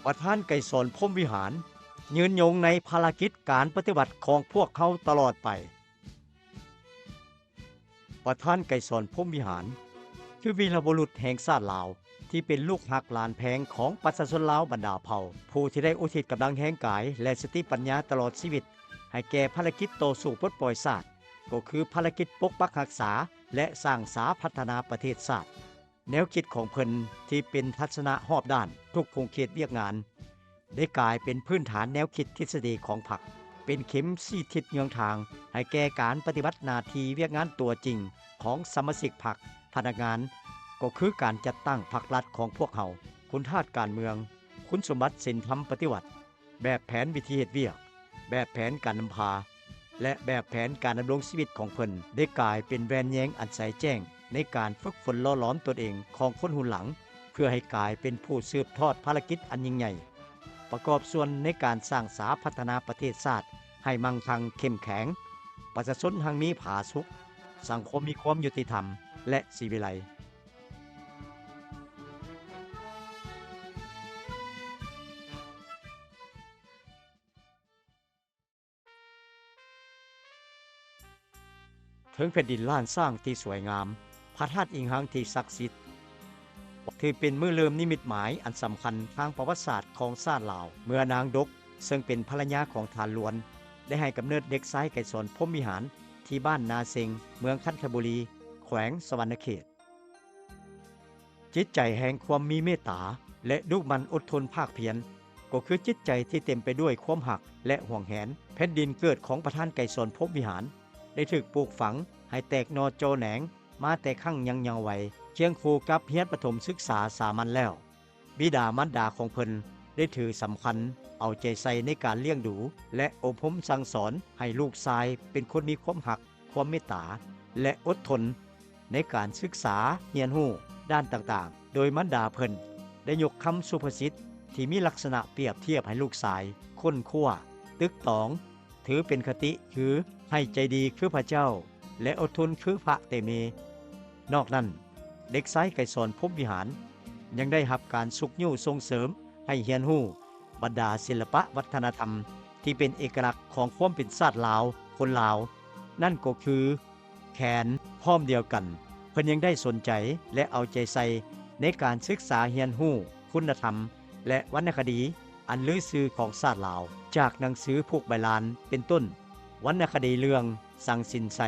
ປະທານໄກສອນ ພົມວິຫານ ຍືນຍົງໃນພາລະກິດການປະຕິວັດຂອງພວກເຮົາຕະຫຼອດໄປ. ປະທານໄກສອນ ພົມວິຫານ ຄືວີລະບຸລຸດແຫ່ງຊາດລາວ ທີ່ເປັນລູກຮັກຫຼານແພງຂອງປະຊາຊົນລາວບັນດາເຜົ່າ, ຜູ້ທີ່ໄດ້ອຸທິດກຳລັງແຮງກາຍ ແລະ ສະຕິປັນຍາຕະຫຼອດຊີວິດ ໃຫ້ແກ່ພາລະກິດຕໍ່ສູ້ປົດປ່ອຍຊາດ, ກໍຄືພາລະກິດປົກປັກຮັກສາ ແລະ ສ້າງສາພັດທະນາປະເທດຊາດ. ແນວຄິດຂອງເພິ່ນທີ່ເປັນທັດສະນະຮອບດ້ານທຸກຂົງເຂດວຽກງານ ໄດ້ກາຍເປັນພື້ນຖານແນວຄິດທິດສະດີຂອງພັກ, ເປັນເຂັມຊີ້ທິດເຍືອງທາງໃຫ້ແກ່ການປະຕິບັດໜ້າທີ່ວຽກງານຕົວຈິງຂອງສະມາຊິກພັກ, ພະນັກງານ, ກໍຄືການຈັດຕັ້ງພັກລັດຂອງພວກເຮົາ, ຄຸນທາດການເມືອງ, ຄຸນສົມບັດສິນທຳປະຕິວັດ, ແບບແຜນວິທີເຮັດວຽກ, ແບບແຜນການນຳພາ ແລະ ແບບແຜນການດຳລົງຊີວິດຂອງເພິ່ນ ໄດ້ກາຍເປັນແວ່ນແຍງອັນໃສແຈ້ງໃນການຝຶກຝົນຫຼໍ່ຫຼອມຕົນເອງຂອງຄົນຮຸ່ນຫຼັງ ເພື່ອໃຫ້ກາຍເປັນຜູ້ສືບທອດພາລະກິດອັນຍິ່ງໃຫຍ່, ປະກອບສ່ວນໃນການສ້າງສາພັດທະນາປະເທດຊາດໃຫ້ມັ່ງຄັ່ງເຂັ້ມແຂງ, ປະຊາຊົນຮັ່ງມີຜາສຸກ, ສັງຄົມມີຄວາມຍຸຕິທຳ ແລະ ສີວິໄລ. ເທິງແຜ່ນດິນລ້ານຊ້າງທີ່ສວຍງາມ, ພະທາດອີງຮັງທີ່ສັກສິດ ຖືເປັນມື້ເລີ່ມນິມິດໝາຍອັນສຳຄັນທາງປະຫວັດສາດຂອງຊາດລາວ ເມື່ອນາງດົກ ເຊິ່ງເປັນພັນລະຍາຂອງທ່ານຫຼວນ ໄດ້ໃຫ້ກຳເນີດເດັກຊາຍໄກສອນ ພົມວິຫານ ທີ່ບ້ານນາເຊັງ ເມືອງຄັນທະບູລີ ແຂວງສະຫວັນນະເຂດ. ຈິດໃຈແຫ່ງຄວາມມີເມດຕາ ແລະ ດຸໝັ່ນອົດທົນພາກພຽນ ກໍຄືຈິດໃຈທີ່ເຕັມໄປດ້ວຍຄວາມຮັກ ແລະ ຫວງແຫນແຜ່ນດິນເກີດຂອງປະທານໄກສອນ ພົມວິຫານ ໄດ້ຖືກປູກຝັງໃຫ້ແຕກໜໍ່ຈໍແໜງມາແຕ່ຄັ້ງຍັງເຍົາໄວ, ຄຽງຄູ່ກັບຮຽນປະຖົມສຶກສາສາມັນແລ້ວ, ບິດາມານດາຂອງເພິ່ນໄດ້ຖືສຳຄັນເອົາໃຈໃສ່ໃນການລ້ຽງດູ ແລະ ອົບຮົມສັ່ງສອນໃຫ້ລູກຊາຍເປັນຄົນມີຄວາມຮັກ, ຄວາມເມດຕາ ແລະ ອົດທົນໃນການສຶກສາຮຽນຮູ້ດ້ານຕ່າງໆ, ໂດຍມານດາເພິ່ນໄດ້ຍົກຄຳສຸພາສິດທີ່ມີລັກສະນະປຽບທຽບໃຫ້ລູກຊາຍຄົ້ນຄວ້າ, ຕຶກຕອງ, ຖືເປັນຄະຕິຄື ໃຫ້ໃຈດີຄືພະເຈົ້າ ແລະ ອົດທົນຄືພະເຕມີ. ນອກນັ້ນ, ເດັກຊາຍໄກສອນ ພົມວິຫານ ຍັງໄດ້ຮັບການຊຸກຍູ້ສົ່ງເສີມໃຫ້ຮຽນຮູ້ບັນດາສິລະປະວັດທະນະທຳທີ່ເປັນເອກະລັກຂອງຄວາມເປັນຊາດລາວ, ຄົນລາວ, ນັ້ນກໍຄື ແຂນພ້ອມດຽວກັນ, ເພິ່ນຍັງໄດ້ສົນໃຈ ແລະ ເອົາໃຈໃສ່ໃນການສຶກສາຮຽນຮູ້ຄຸນນະທຳ ແລະ ວັນນະຄະດີອັນລືຊື່ຂອງຊາດລາວ ຈາກໜັງສືຜູກໃບລານ ເປັນຕົ້ນ ວັນນະຄະດີເລື່ອງສັງສິນໄຊ.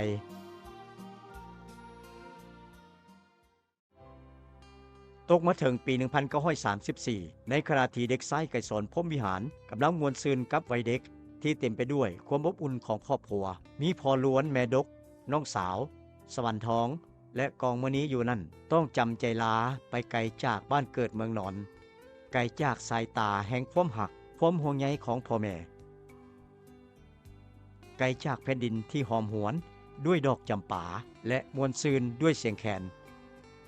ຕົກມາເຖິງປີໜຶ່ງພັນເກົ້າຮ້ອຍສາມສິບສີ່ ໃນຂະນະທີ່ເດັກຊາຍໄກສອນ ພົມວິຫານ ກຳລັງມ່ວນຊື່ນກັບໄວເດັກທີ່ເຕັມໄປດ້ວຍຄວາມອົບອຸ່ນຂອງຄອບຄົວ, ມີພໍ່ຫຼວນ, ແມ່ດົກ, ນ້ອງສາວ, ສະຫວັນທອງ ແລະ ກອງມະນີຢູ່ນັ້ນ ຕ້ອງຈຳໃຈລາໄປໄກຈາກບ້ານເກີດເມືອງນອນ, ໄກຈາກສາຍຕາແຫ່ງຄວາມຮັກ, ຄວາມຫ່ວງໃຍຂອງພໍ່ແມ່. ໄກຈາກແຜ່ນດິນທີ່ຫອມຫວນດ້ວຍດອກຈຳປາ ແລະ ມ່ວນຊື່ນດ້ວຍສຽງແຄນ.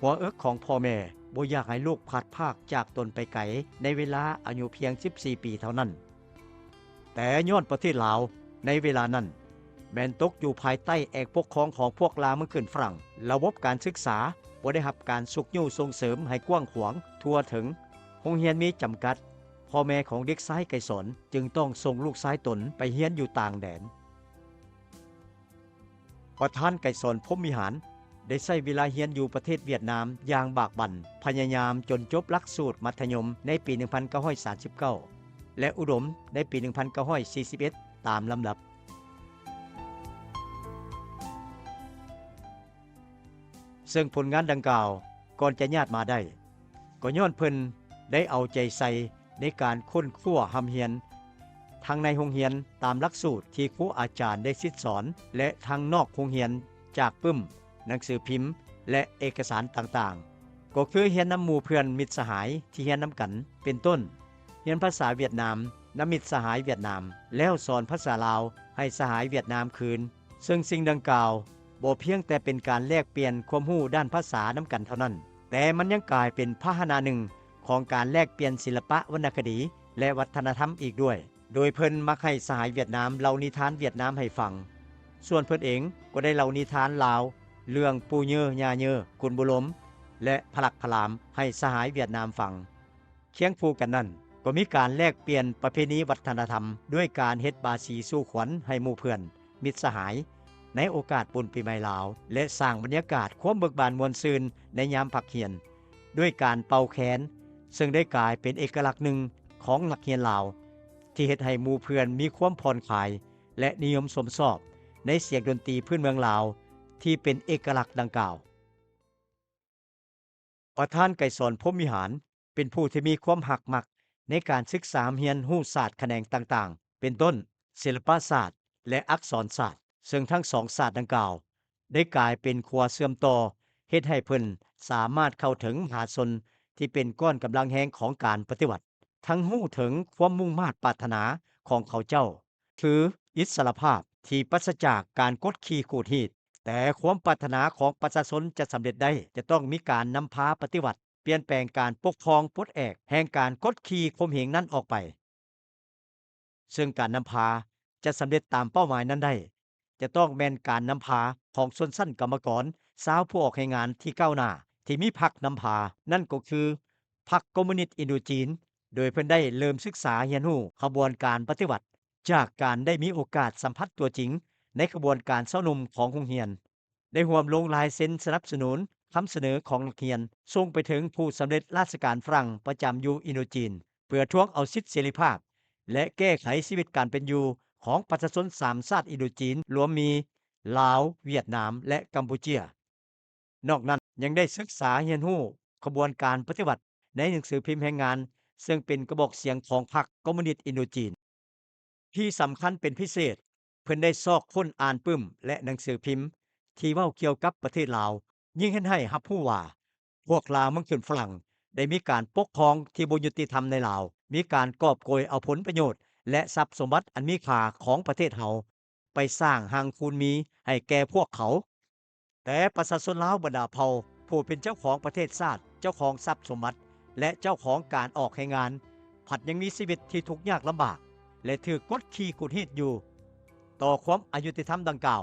ຫົວເອິກຂອງພໍ່ແມ່ບໍ່ຢາກໃຫ້ລູກພາດພາກຈາກຕົນໄປໄກໃນເວລາອາຍຸພຽງສິບສີ່ປີເທົ່ານັ້ນ. ແຕ່ຍ້ອນປະເທດລາວໃນເວລານັ້ນແມ່ນຕົກຢູ່ພາຍໃຕ້ແອກປົກຄອງຂອງພວກລ່າເມືອງຂຶ້ນຝຣັ່ງ, ລະບົບການສຶກສາບໍ່ໄດ້ຮັບການຊຸກຍູ້ສົ່ງເສີມໃຫ້ກວ້າງຂວາງທົ່ວເຖິງ, ໂຮງຮຽນມີຈຳກັດ, ພໍ່ແມ່ຂອງເດັກຊາຍໄກສອນຈຶ່ງຕ້ອງສົ່ງລູກຊາຍຕົນໄປຮຽນຢູ່ຕ່າງແດນ. ປະທານໄກສອນ ພົມວິຫານ ໄດ້ໃຊ້ເວລາຮຽນຢູ່ປະເທດຫວຽດນາມຢ່າງບາກບັ່ນ, ພະຍາຍາມຈົນຈົບຫຼັກສູດມັດທະຍົມໃນປີໜຶ່ງພັນເກົ້າຮ້ອຍສາມສິບເກົ້າ ແລະ ອຸດົມໃນປີໜຶ່ງພັນເກົ້າຮ້ອຍສີ່ສິບເອັດ ຕາມລຳດັບ. ເຊິ່ງຜົນງານດັ່ງກ່າວກ່ອນຈະຍາດມາໄດ້ ກໍຍ້ອນເພິ່ນໄດ້ເອົາໃຈໃສ່ໃນການຄົ້ນຄວ້າຮ່ຳຮຽນ ທັງໃນໂຮງຮຽນຕາມຫຼັກສູດທີ່ຄູອາຈານໄດ້ສິດສອນ ແລະ ທັງນອກໂຮງຮຽນຈາກປຶ້ມ, ໜັງສືພິມ ແລະ ເອກະສານຕ່າງໆ, ກໍຄືຮຽນນຳໝູ່ເພື່ອນມິດສະຫາຍທີ່ຮຽນນຳກັນ ເປັນຕົ້ນ ຮຽນພາສາຫວຽດນາມນຳມິດສະຫາຍຫວຽດນາມ ແລ້ວສອນພາສາລາວໃຫ້ສະຫາຍຫວຽດນາມຄືນ. ເຊິ່ງສິ່ງດັ່ງກ່າວບໍ່ພຽງແຕ່ເປັນການແລກປ່ຽນຄວາມຮູ້ດ້ານພາສານຳກັນເທົ່ານັ້ນ, ແຕ່ມັນຍັງກາຍເປັນພາຫະນະໜຶ່ງຂອງການແລກປ່ຽນສິລະປະວັນນະຄະດີ ແລະ ວັດທະນະທຳອີກດ້ວຍ, ໂດຍເພິ່ນມັກໃຫ້ສະຫາຍຫວຽດນາມເລົ່ານິທານຫວຽດນາມໃຫ້ຟັງ, ສ່ວນເພິ່ນເອງກໍໄດ້ເລົ່ານິທານລາວເລື່ອງປູ່ເຍີ ຍ່າເຍີ, ຂຸນບຸລົມ ແລະ ພະລັກພະລາມໃຫ້ສະຫາຍຫວຽດນາມຟັງ. ຄຽງຄູ່ກັນນັ້ນ, ກໍມີການແລກປ່ຽນປະເພນີວັດທະນະທຳ ດ້ວຍການເຮັດບາສີສູ່ຂວັນໃຫ້ໝູ່ເພື່ອນ ມິດສະຫາຍ ໃນໂອກາດບຸນປີໃໝ່ລາວ ແລະ ສ້າງບັນຍາກາດຄວາມເບີກບານມ່ວນຊື່ນໃນຍາມພັກຮຽນ ດ້ວຍການເປົ່າແຄນ, ເຊິ່ງໄດ້ກາຍເປັນເອກະລັກໜຶ່ງຂອງນັກຮຽນລາວ ທີ່ເຮັດໃຫ້ໝູ່ເພື່ອນມີຄວາມຜ່ອນຄາຍ ແລະ ນິຍົມຊົມຊອບໃນສຽງດົນຕີພື້ນເມືອງລາວ ທີ່ເປັນເອກະລັກດັ່ງກ່າວ. ປະທານໄກສອນ ພົມວິຫານ ເປັນຜູ້ທີ່ມີຄວາມຮັກມັກໃນການສຶກສາຮຽນຮູ້ສາດຂະແໜງຕ່າງໆ ເປັນຕົ້ນ ສິລະປະສາດ ແລະ ອັກສອນສາດ, ເຊິ່ງທັງສອງສາດດັ່ງກ່າວ ໄດ້ກາຍເປັນຂົວເຊື່ອມຕໍ່ ເຮັດໃຫ້ເພິ່ນສາມາດເຂົ້າເຖິງມະຫາຊົນທີ່ເປັນກ້ອນກຳລັງແຮງຂອງການປະຕິວັດ, ທັງຮູ້ເຖິງຄວາມມຸ່ງມາດປາດຖະໜາຂອງເຂົາເຈົ້າ ຄືອິດສະຫຼະພາບທີ່ປາສະຈາກການກົດຂີ່ຂູດຮີດ, ແຕ່ຄວາມປາດຖະໜາຂອງປະຊາຊົນຈະສຳເລັດໄດ້ ຈະຕ້ອງມີການນຳພາປະຕິວັດ, ປ່ຽນແປງການປົກຄອງ, ປົດແອກແຫ່ງການກົດຂີ່ຂົ່ມເຫງນັ້ນອອກໄປ. ເຊິ່ງການນຳພາຈະສຳເລັດຕາມເປົ້າໝາຍນັ້ນໄດ້ ຈະຕ້ອງແມ່ນການນຳພາຂອງຊົນຊັ້ນກຳມະກອນຊາວຜູ້ອອກແຮງງານທີ່ກ້າວໜ້າ ທີ່ມີພັກນຳພາ, ນັ້ນກໍຄືພັກຄອມມູນິດອິນໂດຈີນ, ໂດຍເພິ່ນໄດ້ເລີ່ມສຶກສາຮຽນຮູ້ຂະບວນການປະຕິວັດ ຈາກການໄດ້ມີໂອກາດສຳຜັດຕົວຈິງໃນຂະບວນການເຊົ້າໜຸ່ມຂອງໂຮງຮຽນ. ໄດ້ຮ່ວມລົງລາຍເຊັນສະໜັບສະໜູນຄຳສະເໜີຂອງນັກຮຽນ ສົ່ງໄປເຖິງຜູ້ສຳເລັດລາຊະການຝຣັ່ງປະຈຳຢູ່ອິນໂດຈີນ ເພື່ອທວງເອົາສິດເສລີພາບ ແລະ ແກ້ໄຂຊີວິດການເປັນຢູ່ຂອງປະຊາຊົນສາມຊາດອິນໂດຈີນ ລວມມີລາວ, ຫວຽດນາມ ແລະ ກຳປູເຈຍ. ນອກນັ້ນຍັງໄດ້ສຶກສາຮຽນຮູ້ຂະບວນການປະຕິວັດໃນໜັງສືພິມແຮງງານ ເຊິ່ງເປັນກະບອກສຽງຂອງພັກຄອມມູນິດອິນໂດຈີນ. ທີ່ສຳຄັນເປັນພິເສດ, ເພິ່ນໄດ້ຊອກຄົ້ນອ່ານປຶ້ມ ແລະ ໜັງສືພິມທີ່ເວົ້າກ່ຽວກັບປະເທດລາວ, ຍິ່ງເຮັດໃຫ້ຮັບຮູ້ວ່າ ພວກລ່າເມືອງຂຶ້ນຝຣັ່ງໄດ້ມີການປົກຄອງທີ່ບໍ່ຍຸຕິທຳໃນລາວ, ມີການກອບໂກຍເອົາຜົນປະໂຫຍດ ແລະ ຊັບສົມບັດອັນມີຄ່າຂອງປະເທດເຮົາ ໄປສ້າງຮັ່ງຄູນມີໃຫ້ແກ່ພວກເຂົາ. ແຕ່ປະຊາຊົນລາວບັນດາເຜົ່າ ຜູ້ເປັນເຈົ້າຂອງປະເທດຊາດ, ເຈົ້າຂອງຊັບສົມບັດ ແລະ ເຈົ້າຂອງການອອກແຮງງານ ພັດຍັງມີຊີວິດທີ່ທຸກຍາກລຳບາກ ແລະ ຖືກກົດຂີ່ຂູດຮີດຢູ່. ຕໍ່ຄວາມອາຍຸຕິທຳດັ່ງກ່າວ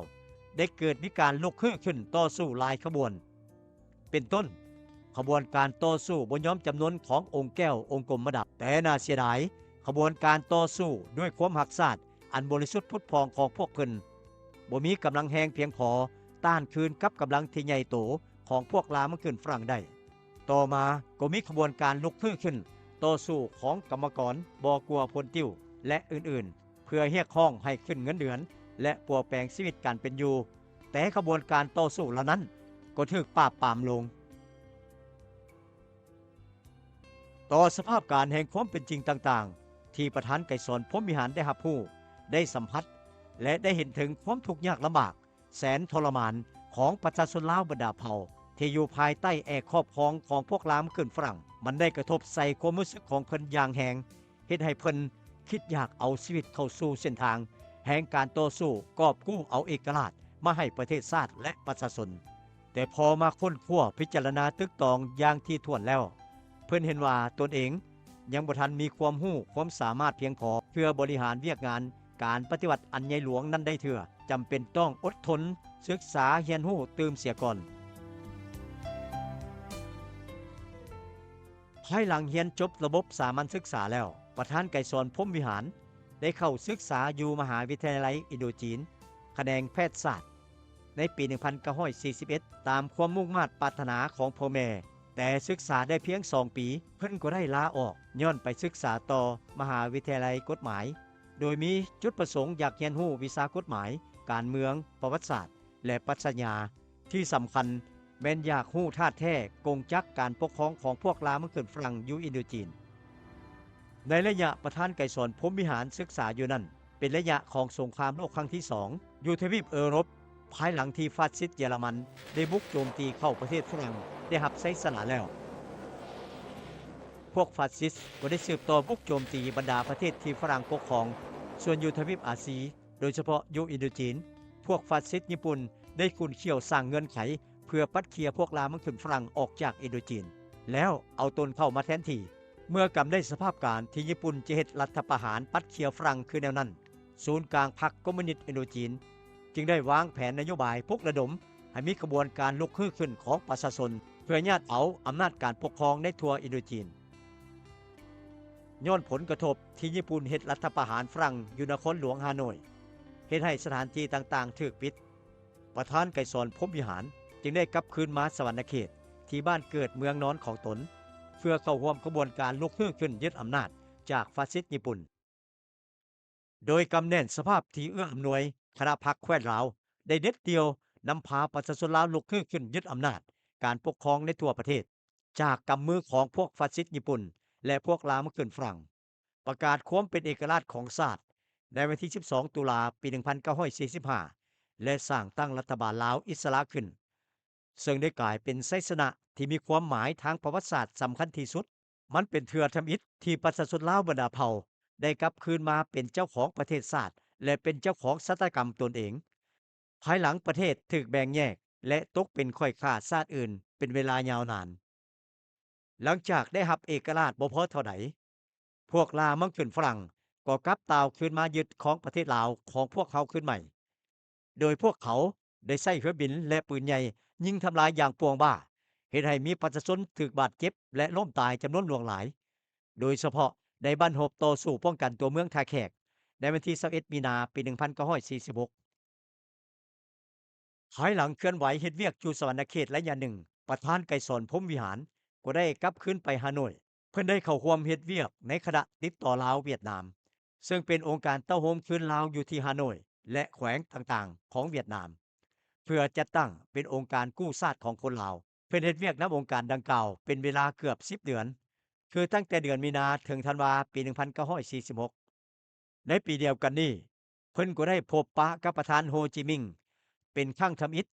ໄດ້ເກີດມີການລຸກຮືຂຶ້ນຕໍ່ສູ້ຫຼາຍຂະບວນ. ເປັນຕົ້ນ, ຂະບວນການຕໍ່ສູ້ບໍ່ຍອມຈຳນົນຂອງອົງແກ້ວອົງກົມມະດາ, ແຕ່ໜ້າເສຍດາຍ, ຂະບວນການຕໍ່ສູ້ດ້ວຍຄວາມຮັກຊາດອັນບໍລິສຸດຜຸດຜ່ອງຂອງພວກເພິ່ນ ບໍ່ມີກຳລັງແຮງພຽງພໍຕ້ານຄືນກັບກຳລັງທີ່ໃຫຍ່ໂຕຂອງພວກລ່າເມືອງຂຶ້ນຝຣັ່ງໄດ້. ຕໍ່ມາກໍມີຂະບວນການລຸກຮືຂຶ້ນຕໍ່ສູ້ຂອງກຳມະກອນບໍ່ກົວພົນຕິ້ວ ແລະ ອື່ນໆ ເພື່ອຮຽກຮ້ອງໃຫ້ຂຶ້ນເງິນເດືອນ ແລະ ປົວແປງຊີວິດການເປັນຢູ່, ແຕ່ຂະບວນການຕໍ່ສູ້ເຫຼົ່ານັ້ນກໍຖືກປາບປາມລົງ. ຕໍ່ສະພາບການແຫ່ງຄວາມເປັນຈິງຕ່າງໆ ທີ່ປະທານໄກສອນ ພົມວິຫານ ໄດ້ຮັບຮູ້, ໄດ້ສຳຜັດ ແລະ ໄດ້ເຫັນເຖິງຄວາມທຸກຍາກລຳບາກ ແສນທໍລະມານຂອງປະຊາຊົນລາວບັນດາເຜົ່າ ທີ່ຢູ່ພາຍໃຕ້ແອກຄອບຄອງຂອງພວກລ່າເມືອງຂຶ້ນຝຣັ່ງ, ມັນໄດ້ກະທົບໃສ່ຄວາມຮູ້ສຶກຂອງເພິ່ນຢ່າງແຮງ, ເຮັດໃຫ້ເພິ່ນຄິດຢາກເອົາຊີວິດເຂົ້າສູ່ເສັ້ນທາງແຫ່ງການຕໍ່ສູ້ກອບກູ້ເອົາເອກະລາດມາໃຫ້ປະເທດຊາດ ແລະ ປະຊາຊົນ. ແຕ່ພໍມາຄົ້ນຄວ້າພິຈາລະນາຕຶກຕອງຢ່າງຖີ່ຖ້ວນແລ້ວ, ເພິ່ນເຫັນວ່າຕົນເອງຍັງບໍ່ທັນມີຄວາມຮູ້ຄວາມສາມາດພຽງພໍເພື່ອບໍລິຫານວຽກງານການປະຕິວັດອັນໃຫຍ່ຫຼວງນັ້ນໄດ້ເທື່ອ, ຈຳເປັນຕ້ອງອົດທົນສຶກສາຮຽນຮູ້ຕື່ມເສຍກ່ອນ. ພາຍຫຼັງຮຽນຈົບລະບົບສາມັນສຶກສາແລ້ວ, ປະທານໄກສອນ ພົມວິຫານ ໄດ້ເຂົ້າສຶກສາຢູ່ມະຫາວິທະຍາໄລອິນໂດຈີນ ຂະແໜງແພດສາດ ໃນປີໜຶ່ງພັນເກົ້າຮ້ອຍສີ່ສິບເອັດ ຕາມຄວາມມຸ່ງມາດປາດຖະໜາຂອງພໍ່ແມ່, ແຕ່ສຶກສາໄດ້ພຽງສອງປີ ເພິ່ນກໍໄດ້ລາອອກ ຍ້ອນໄປສຶກສາຕໍ່ມະຫາວິທະຍາໄລກົດໝາຍ, ໂດຍມີຈຸດປະສົງຢາກຮຽນຮູ້ວິຊາກົດໝາຍ, ການເມືອງ, ປະຫວັດສາດ ແລະ ປັດຊະຍາ. ທີ່ສຳຄັນແມ່ນຢາກຮູ້ທາດແທ້ກົງຈັກການປົກຄອງຂອງພວກລ່າເມືອງຂຶ້ນຝຣັ່ງຢູ່ອິນໂດຈີນ. ໃນໄລຍະປະທານໄກສອນ ພົມວິຫານ ສຶກສາຢູ່ນັ້ນ ເປັນໄລຍະຂອງສົງຄາມໂລກຄັ້ງທີສອງ ຢູ່ທະວີບເອີຣົບ, ພາຍຫຼັງທີ່ຟາຊິດເຢຍລະມັນໄດ້ບຸກໂຈມຕີເຂົ້າປະເທດຝຣັ່ງ ໄດ້ຮັບໄຊຊະນະແລ້ວ, ພວກຟາຊິດກໍໄດ້ສືບຕໍ່ບຸກໂຈມຕີບັນດາປະເທດທີ່ຝຣັ່ງປົກຄອງ, ສ່ວນຢູ່ທະວີບອາຊີ ໂດຍສະເພາະຢູ່ອິນໂດຈີນ, ພວກຟາຊິດຍີ່ປຸ່ນໄດ້ຂຸ້ນຂ້ຽວສ້າງເງື່ອນໄຂເພື່ອປັດເຄຍພວກລ່າເມືອງຂຶ້ນຝຣັ່ງອອກຈາກອິນໂດຈີນ ແລ້ວເອົາຕົນເຂົ້າມາແທນທີ່. ເມື່ອກຳໄດ້ສະພາບການທີ່ຍີ່ປຸ່ນຈະເຮັດລັດຖະປະຫານປັດເຄຍຝຣັ່ງຄືແນວນັ້ນ, ສູນກາງພັກຄອມມູນິດອິນໂດຈີນຈຶ່ງໄດ້ວາງແຜນນະໂຍບາຍປຸກລະດົມໃຫ້ມີຂະບວນການລຸກຮືຂຶ້ນຂອງປະຊາຊົນ ເພື່ອຍາດເອົາອຳນາດການປົກຄອງໃນທົ່ວອິນໂດຈີນ. ຍ້ອນຜົນກະທົບທີ່ຍີ່ປຸ່ນເຮັດລັດຖະປະຫານຝຣັ່ງຢູ່ນະຄອນຫຼວງຮ່າໂນ້ຍ ເຮັດໃຫ້ສະຖານທີ່ຕ່າງໆຖືກປິດ. ປະທານໄກສອນ ພົມວິຫານ ຈຶ່ງໄດ້ກັບຄືນມາສະຫວັນນະເຂດທີ່ບ້ານເກີດເມືອງນອນຂອງຕົນ ເພື່ອເຂົ້າຮ່ວມຂະບວນການລຸກຮືຂຶ້ນຍຶດອຳນາດຈາກຟາຊິດຍີ່ປຸ່ນ. ໂດຍກຳແໜ້ນສະພາບທີ່ເອື້ອອຳນວຍ, ຄະນະພັກແຄວ້ນລາວໄດ້ເດັດດ່ຽວນຳພາປະຊາຊົນລາວລຸກຮືຂຶ້ນຍຶດອຳນາດການປົກຄອງໃນທົ່ວປະເທດ ຈາກກຳມືຂອງພວກຟາຊິດຍີ່ປຸ່ນ ແລະ ພວກລ່າມາຂຶ້ນຝຣັ່ງ, ປະກາດຄວາມເປັນເອກະລາດຂອງຊາດໃນວັນທີສິບສອງ ຕຸລາ ປີໜຶ່ງພັນເກົ້າຮ້ອຍສີ່ສິບຫ້າ ແລະ ສ້າງຕັ້ງລັດຖະບານລາວອິດສະຫຼະຂຶ້ນ, ເຊິ່ງໄດ້ກາຍເປັນໄຊຊະນະທີ່ມີຄວາມໝາຍທາງປະຫວັດສາດສຳຄັນທີ່ສຸດ. ມັນເປັນເທື່ອທຳອິດທີ່ປະຊາຊົນລາວບັນດາເຜົ່າໄດ້ກັບຄືນມາເປັນເຈົ້າຂອງປະເທດຊາດ ແລະ ເປັນເຈົ້າຂອງຊະຕາກຳຕົນເອງ, ພາຍຫຼັງປະເທດຖືກແບ່ງແຍກ ແລະ ຕົກເປັນຂ້ອຍຂ້າຊາດອື່ນເປັນເວລາຍາວນານ. ຫຼັງຈາກໄດ້ຮັບເອກະລາດບໍ່ພໍເທົ່າໃດ, ພວກລ່າມາຂຶ້ນຝຣັ່ງກໍກັບຕ່າວຄືນມາຍຶດຄອງປະເທດລາວຂອງພວກເຮົາຄືນໃໝ່, ໂດຍພວກເຂົາໄດ້ໃຊ້ເຮືອບິນ ແລະ ປືນໃຫຍ່ຍິງທຳລາຍຢ່າງປ່ວງບ້າ, ເຮັດໃຫ້ມີປະຊາຊົນຖືກບາດເຈັບ ແລະ ລົ້ມຕາຍຈຳນວນຫຼວງຫຼາຍ, ໂດຍສະເພາະໃນບັ້ນຮົບຕໍ່ສູ້ປ້ອງກັນຕົວເມືອງທ່າແຂກ ໃນວັນທີຊາວເອັດ ມີນາ ປີໜຶ່ງພັນເກົ້າຮ້ອຍສີ່ສິບຫົກ. ພາຍຫຼັງເຄື່ອນໄຫວເຮັດວຽກຢູ່ສະຫວັນນະເຂດໄລຍະໜຶ່ງ, ປະທານໄກສອນ ພົມວິຫານ ກໍໄດ້ກັບຄືນໄປຮ່າໂນ້ຍ. ເພິ່ນໄດ້ເຂົ້າຮ່ວມເຮັດວຽກໃນຄະນະຕິດຕໍ່ລາວ-ຫວຽດນາມ, ເຊິ່ງເປັນອົງການເຕົ້າໂຮມຄືນລາວຢູ່ທີ່ຮ່າໂນ້ຍ ແລະ ແຂວງຕ່າງໆຂອງຫວຽດນາມ, ເພື່ອຈັດຕັ້ງເປັນອົງການກູ້ຊາດຂອງຄົນລາວ. ເພິ່ນເຮັດວຽກນຳອົງການດັ່ງກ່າວເປັນເວລາເກືອບສິບເດືອນ, ຄືຕັ້ງແຕ່ເດືອນມີນາເຖິງທັນວາ ປີໜຶ່ງພັນເກົ້າຮ້ອຍສີ່ສິບຫົກ. ໃນປີດຽວກັນນີ້, ເພິ່ນກໍໄດ້ພົບປະກັບປະທານໂຮຈິມິງເປັນຄັ້ງທຳອິດ.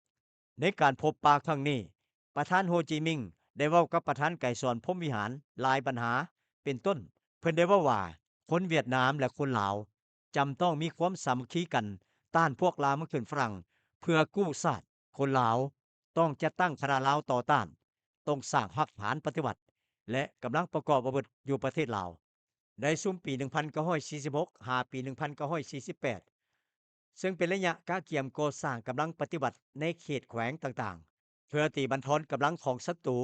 ໃນການພົບປະຄັ້ງນີ້, ປະທານໂຮຈິມິງໄດ້ເວົ້າກັບປະທານໄກສອນ ພົມວິຫານ ຫຼາຍບັນຫາ, ເປັນຕົ້ນ, ເພິ່ນໄດ້ເວົ້າວ່າ ຄົນຫວຽດນາມ ແລະ ຄົນລາວ ຈຳຕ້ອງມີຄວາມສາມັກຄີກັນຕ້ານພວກລ່າມາຂຶ້ນຝຣັ່ງເພື່ອກູ້ຊາດ. ຄົນລາວຕ້ອງຈັດຕັ້ງຄະນະລາວຕໍ່ຕ້ານ, ຕ້ອງສ້າງຮາກຖານປະຕິວັດ ແລະ ກຳລັງປະກອບອາວຸດຢູ່ປະເທດລາວ. ໃນຊຸມປີໜຶ່ງພັນເກົ້າຮ້ອຍສີ່ສິບຫົກ ຫາປີໜຶ່ງພັນເກົ້າຮ້ອຍສີ່ສິບແປດ ເຊິ່ງເປັນໄລຍະກະກຽມກໍ່ສ້າງກຳລັງປະຕິວັດໃນເຂດແຂວງຕ່າງໆ ເພື່ອຕີບັນທອນກຳລັງຂອງສັດຕູ,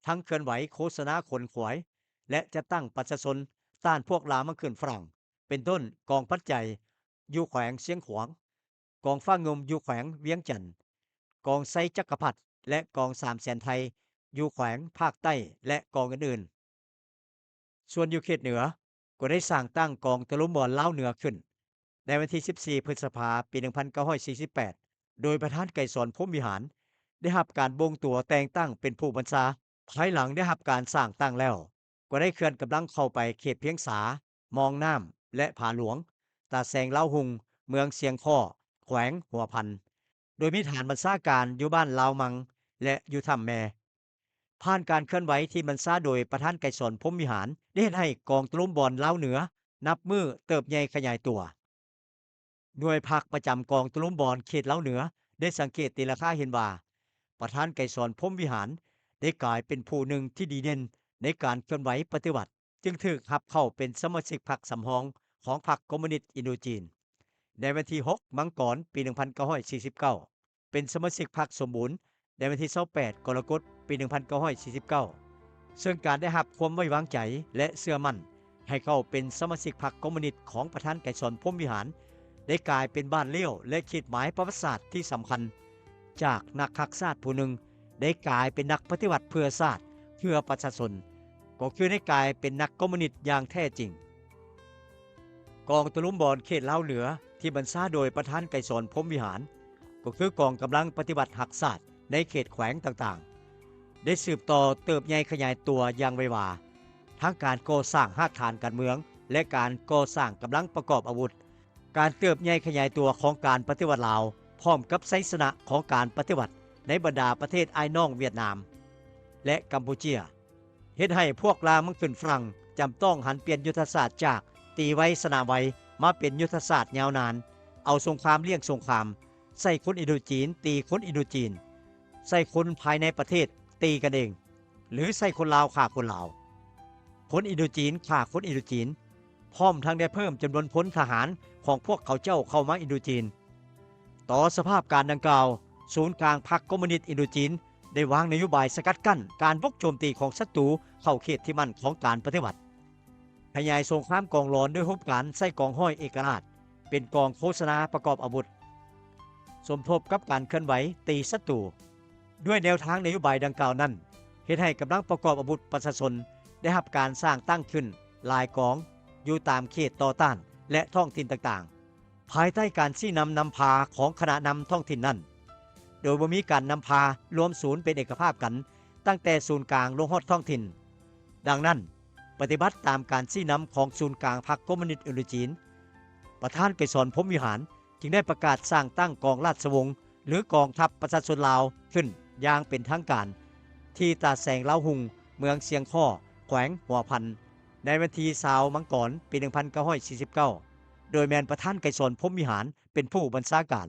ທັງເຄື່ອນໄຫວໂຄສະນາຂົນຂວາຍ ແລະ ຈັດຕັ້ງປະຊາຊົນຕ້ານພວກລ່າມາຂຶ້ນຝຣັ່ງ, ເປັນຕົ້ນ ກອງພັດໃຈຢູ່ແຂວງຊຽງຂວາງ, ກອງຟ້າງຸ່ມຢູ່ແຂວງວຽງຈັນ, ກອງໄຊຈັກກະພັດ ແລະ ກອງສາມແສນໄທຢູ່ແຂວງພາກໃຕ້ ແລະ ກອງອື່ນໆ. ສ່ວນຢູ່ເຂດເໜືອ ກໍໄດ້ສ້າງຕັ້ງກອງຕະລຸມບອນລາວເໜືອຂຶ້ນ ໃນວັນທີສິບສີ່ ພຶດສະພາ ປີໜຶ່ງພັນເກົ້າຮ້ອຍສີ່ສິບແປດ ໂດຍປະທານໄກສອນ ພົມວິຫານ ໄດ້ຮັບການບົ່ງຕົວແຕ່ງຕັ້ງເປັນຜູ້ບັນຊາ. ພາຍຫຼັງໄດ້ຮັບການສ້າງຕັ້ງແລ້ວ, ກໍໄດ້ເຄື່ອນກຳລັງເຂົ້າໄປເຂດພຽງສາ, ມອງນ້ຳ ແລະ ຜາຫຼວງ, ຕາແສງລາວຮຸ່ງ, ເມືອງຊຽງຄໍ້, ແຂວງຫົວພັນ, ໂດຍມີຖານບັນຊາການຢູ່ບ້ານລາວມັງ ແລະ ຢູ່ຖ້ຳແມ. ຜ່ານການເຄື່ອນໄຫວທີ່ບັນຊາໂດຍປະທານໄກສອນ ພົມວິຫານ ໄດ້ເຮັດໃຫ້ກອງຕະລຸມບອນລາວເໜືອນັບມື້ເຕີບໃຫຍ່ຂະຫຍາຍຕົວ. ໜ່ວຍພັກປະຈຳກອງຕະລຸມບອນເຂດລາວເໜືອໄດ້ສັງເກດຕີລາຄາເຫັນວ່າ ປະທານໄກສອນ ພົມວິຫານ ໄດ້ກາຍເປັນຜູ້ໜຶ່ງທີ່ດີເດັ່ນໃນການເຄື່ອນໄຫວປະຕິວັດ, ຈຶ່ງຖືກຮັບເຂົ້າເປັນສະມາຊິກພັກສຳຮອງຂອງພັກຄອມມູນິດອິນໂດຈີນ ໃນວັນທີຫົກ ມັງກອນ ປີໜຶ່ງພັນເກົ້າຮ້ອຍສີ່ສິບເກົ້າ, ເປັນສະມາຊິກພັກສົມບູນໃນວັນທີຊາວແປດ ກໍລະກົດ ປີໜຶ່ງພັນເກົ້າຮ້ອຍສີ່ສິບເກົ້າ ເຊິ່ງການໄດ້ຮັບຄວາມໄວ້ວາງໃຈ ແລະ ເຊື່ອໝັ້ນໃຫ້ເຂົ້າເປັນສະມາຊິກພັກຄອມມູນິດຂອງປະທານໄກສອນ ພົມວິຫານ ໄດ້ກາຍເປັນບາດລ້ຽວ ແລະ ຂີດໝາຍປະຫວັດສາດທີ່ສຳຄັນ, ຈາກນັກຮັກຊາດຜູ້ໜຶ່ງ ໄດ້ກາຍເປັນນັກປະຕິວັດເພື່ອຊາດ, ເພື່ອປະຊາຊົນ, ກໍຄືໄດ້ກາຍເປັນນັກຄອມມູນິດຢ່າງແທ້ຈິງ. ກອງຕະລຸມບອນເຂດລາວເໜືອ ທີ່ບັນຊາໂດຍປະທານໄກສອນ ພົມວິຫານ ກໍຄືກອງກຳລັງປະຕິວັດຮັກຊາດໃນເຂດແຂວງຕ່າງໆ ໄດ້ສືບຕໍ່ເຕີບໃຫຍ່ຂະຫຍາຍຕົວຢ່າງໄວວາ, ທັງການກໍ່ສ້າງຮາກຖານການເມືອງ ແລະ ການກໍ່ສ້າງກຳລັງປະກອບອາວຸດ, ການເຕີບໃຫຍ່ຂະຫຍາຍຕົວຂອງການປະຕິວັດລາວ ພ້ອມກັບໄຊຊະນະຂອງການປະຕິວັດໃນບັນດາປະເທດອ້າຍນ້ອງຫວຽດນາມ ແລະ ກຳປູເຈຍ ເຮັດໃຫ້ພວກລ່າມັນຂຶ້ນຝຣັ່ງຈຳຕ້ອງຫັນປ່ຽນຍຸດທະສາດຈາກຕີໄວຊະນະໄວ ມາເປັນຍຸດທະສາດຍາວນານ, ເອົາສົງຄາມລ້ຽງສົງຄາມ, ໃຊ້ຄົນອິນໂດຈີນຕີຄົນອິນໂດຈີນ, ໃຊ້ຄົນພາຍໃນປະເທດຕີກັນເອງ ຫຼື ໃຊ້ຄົນລາວຂ້າຄົນລາວ, ຄົນອິນໂດຈີນຂ້າຄົນອິນໂດຈີນ, ພ້ອມທັງໄດ້ເພີ່ມຈຳນວນພົນທະຫານຂອງພວກເຂົາເຈົ້າເຂົ້າມາອິນໂດຈີນ. ຕໍ່ສະພາບການດັ່ງກ່າວ, ສູນກາງພັກຄອມມູນິດອິນໂດຈີນ ໄດ້ວາງນະໂຍບາຍສະກັດກັ້ນການບຸກໂຈມຕີຂອງສັດຕູເຂົ້າເຂດທີ່ໝັ້ນຂອງການປະຕິວັດ. ຂະຫຍາຍສົງຄາມກອງຫຼອນດ້ວຍຮູບການໃຊ້ກອງຮ້ອຍເອກະລາດ ເປັນກອງໂຄສະນາປະກອບອາວຸດ ສົມທົບກັບການເຄື່ອນໄຫວຕີສັດຕູ. ດ້ວຍແນວທາງນະໂຍບາຍດັ່ງກ່າວນັ້ນ ເຮັດໃຫ້ກຳລັງປະກອບອາວຸດປະຊາຊົນໄດ້ຮັບການສ້າງຕັ້ງຂຶ້ນຫຼາຍກອງຢູ່ຕາມເຂດຕໍ່ຕ້ານ ແລະ ທ້ອງຖິ່ນຕ່າງໆ ພາຍໃຕ້ການຊີ້ນຳນຳພາຂອງຄະນະນຳທ້ອງຖິ່ນນັ້ນ ໂດຍບໍ່ມີການນຳພາລວມສູນເປັນເອກະພາບກັນ ຕັ້ງແຕ່ສູນກາງລົງຮອດທ້ອງຖິ່ນ. ດັ່ງນັ້ນ, ປະຕິບັດຕາມການຊີ້ນຳຂອງສູນກາງພັກຄອມມູນິດອິນໂດຈີນ, ປະທານໄກສອນ ພົມວິຫານ ຈຶ່ງໄດ້ປະກາດສ້າງຕັ້ງກອງລາຊະວົງ ຫຼື ກອງທັບປະຊາຊົນລາວຂຶ້ນຢ່າງເປັນທາງການ ທີ່ຕາດແສງລາວຮຸ່ງ ເມືອງຊຽງຄໍ້ ແຂວງຫົວພັນ ໃນວັນທີຊາວ ມັງກອນ ປີໜຶ່ງພັນເກົ້າຮ້ອຍສີ່ສິບເກົ້າ ໂດຍແມ່ນປະທານໄກສອນ ພົມວິຫານ ເປັນຜູ້ບັນຊາການ.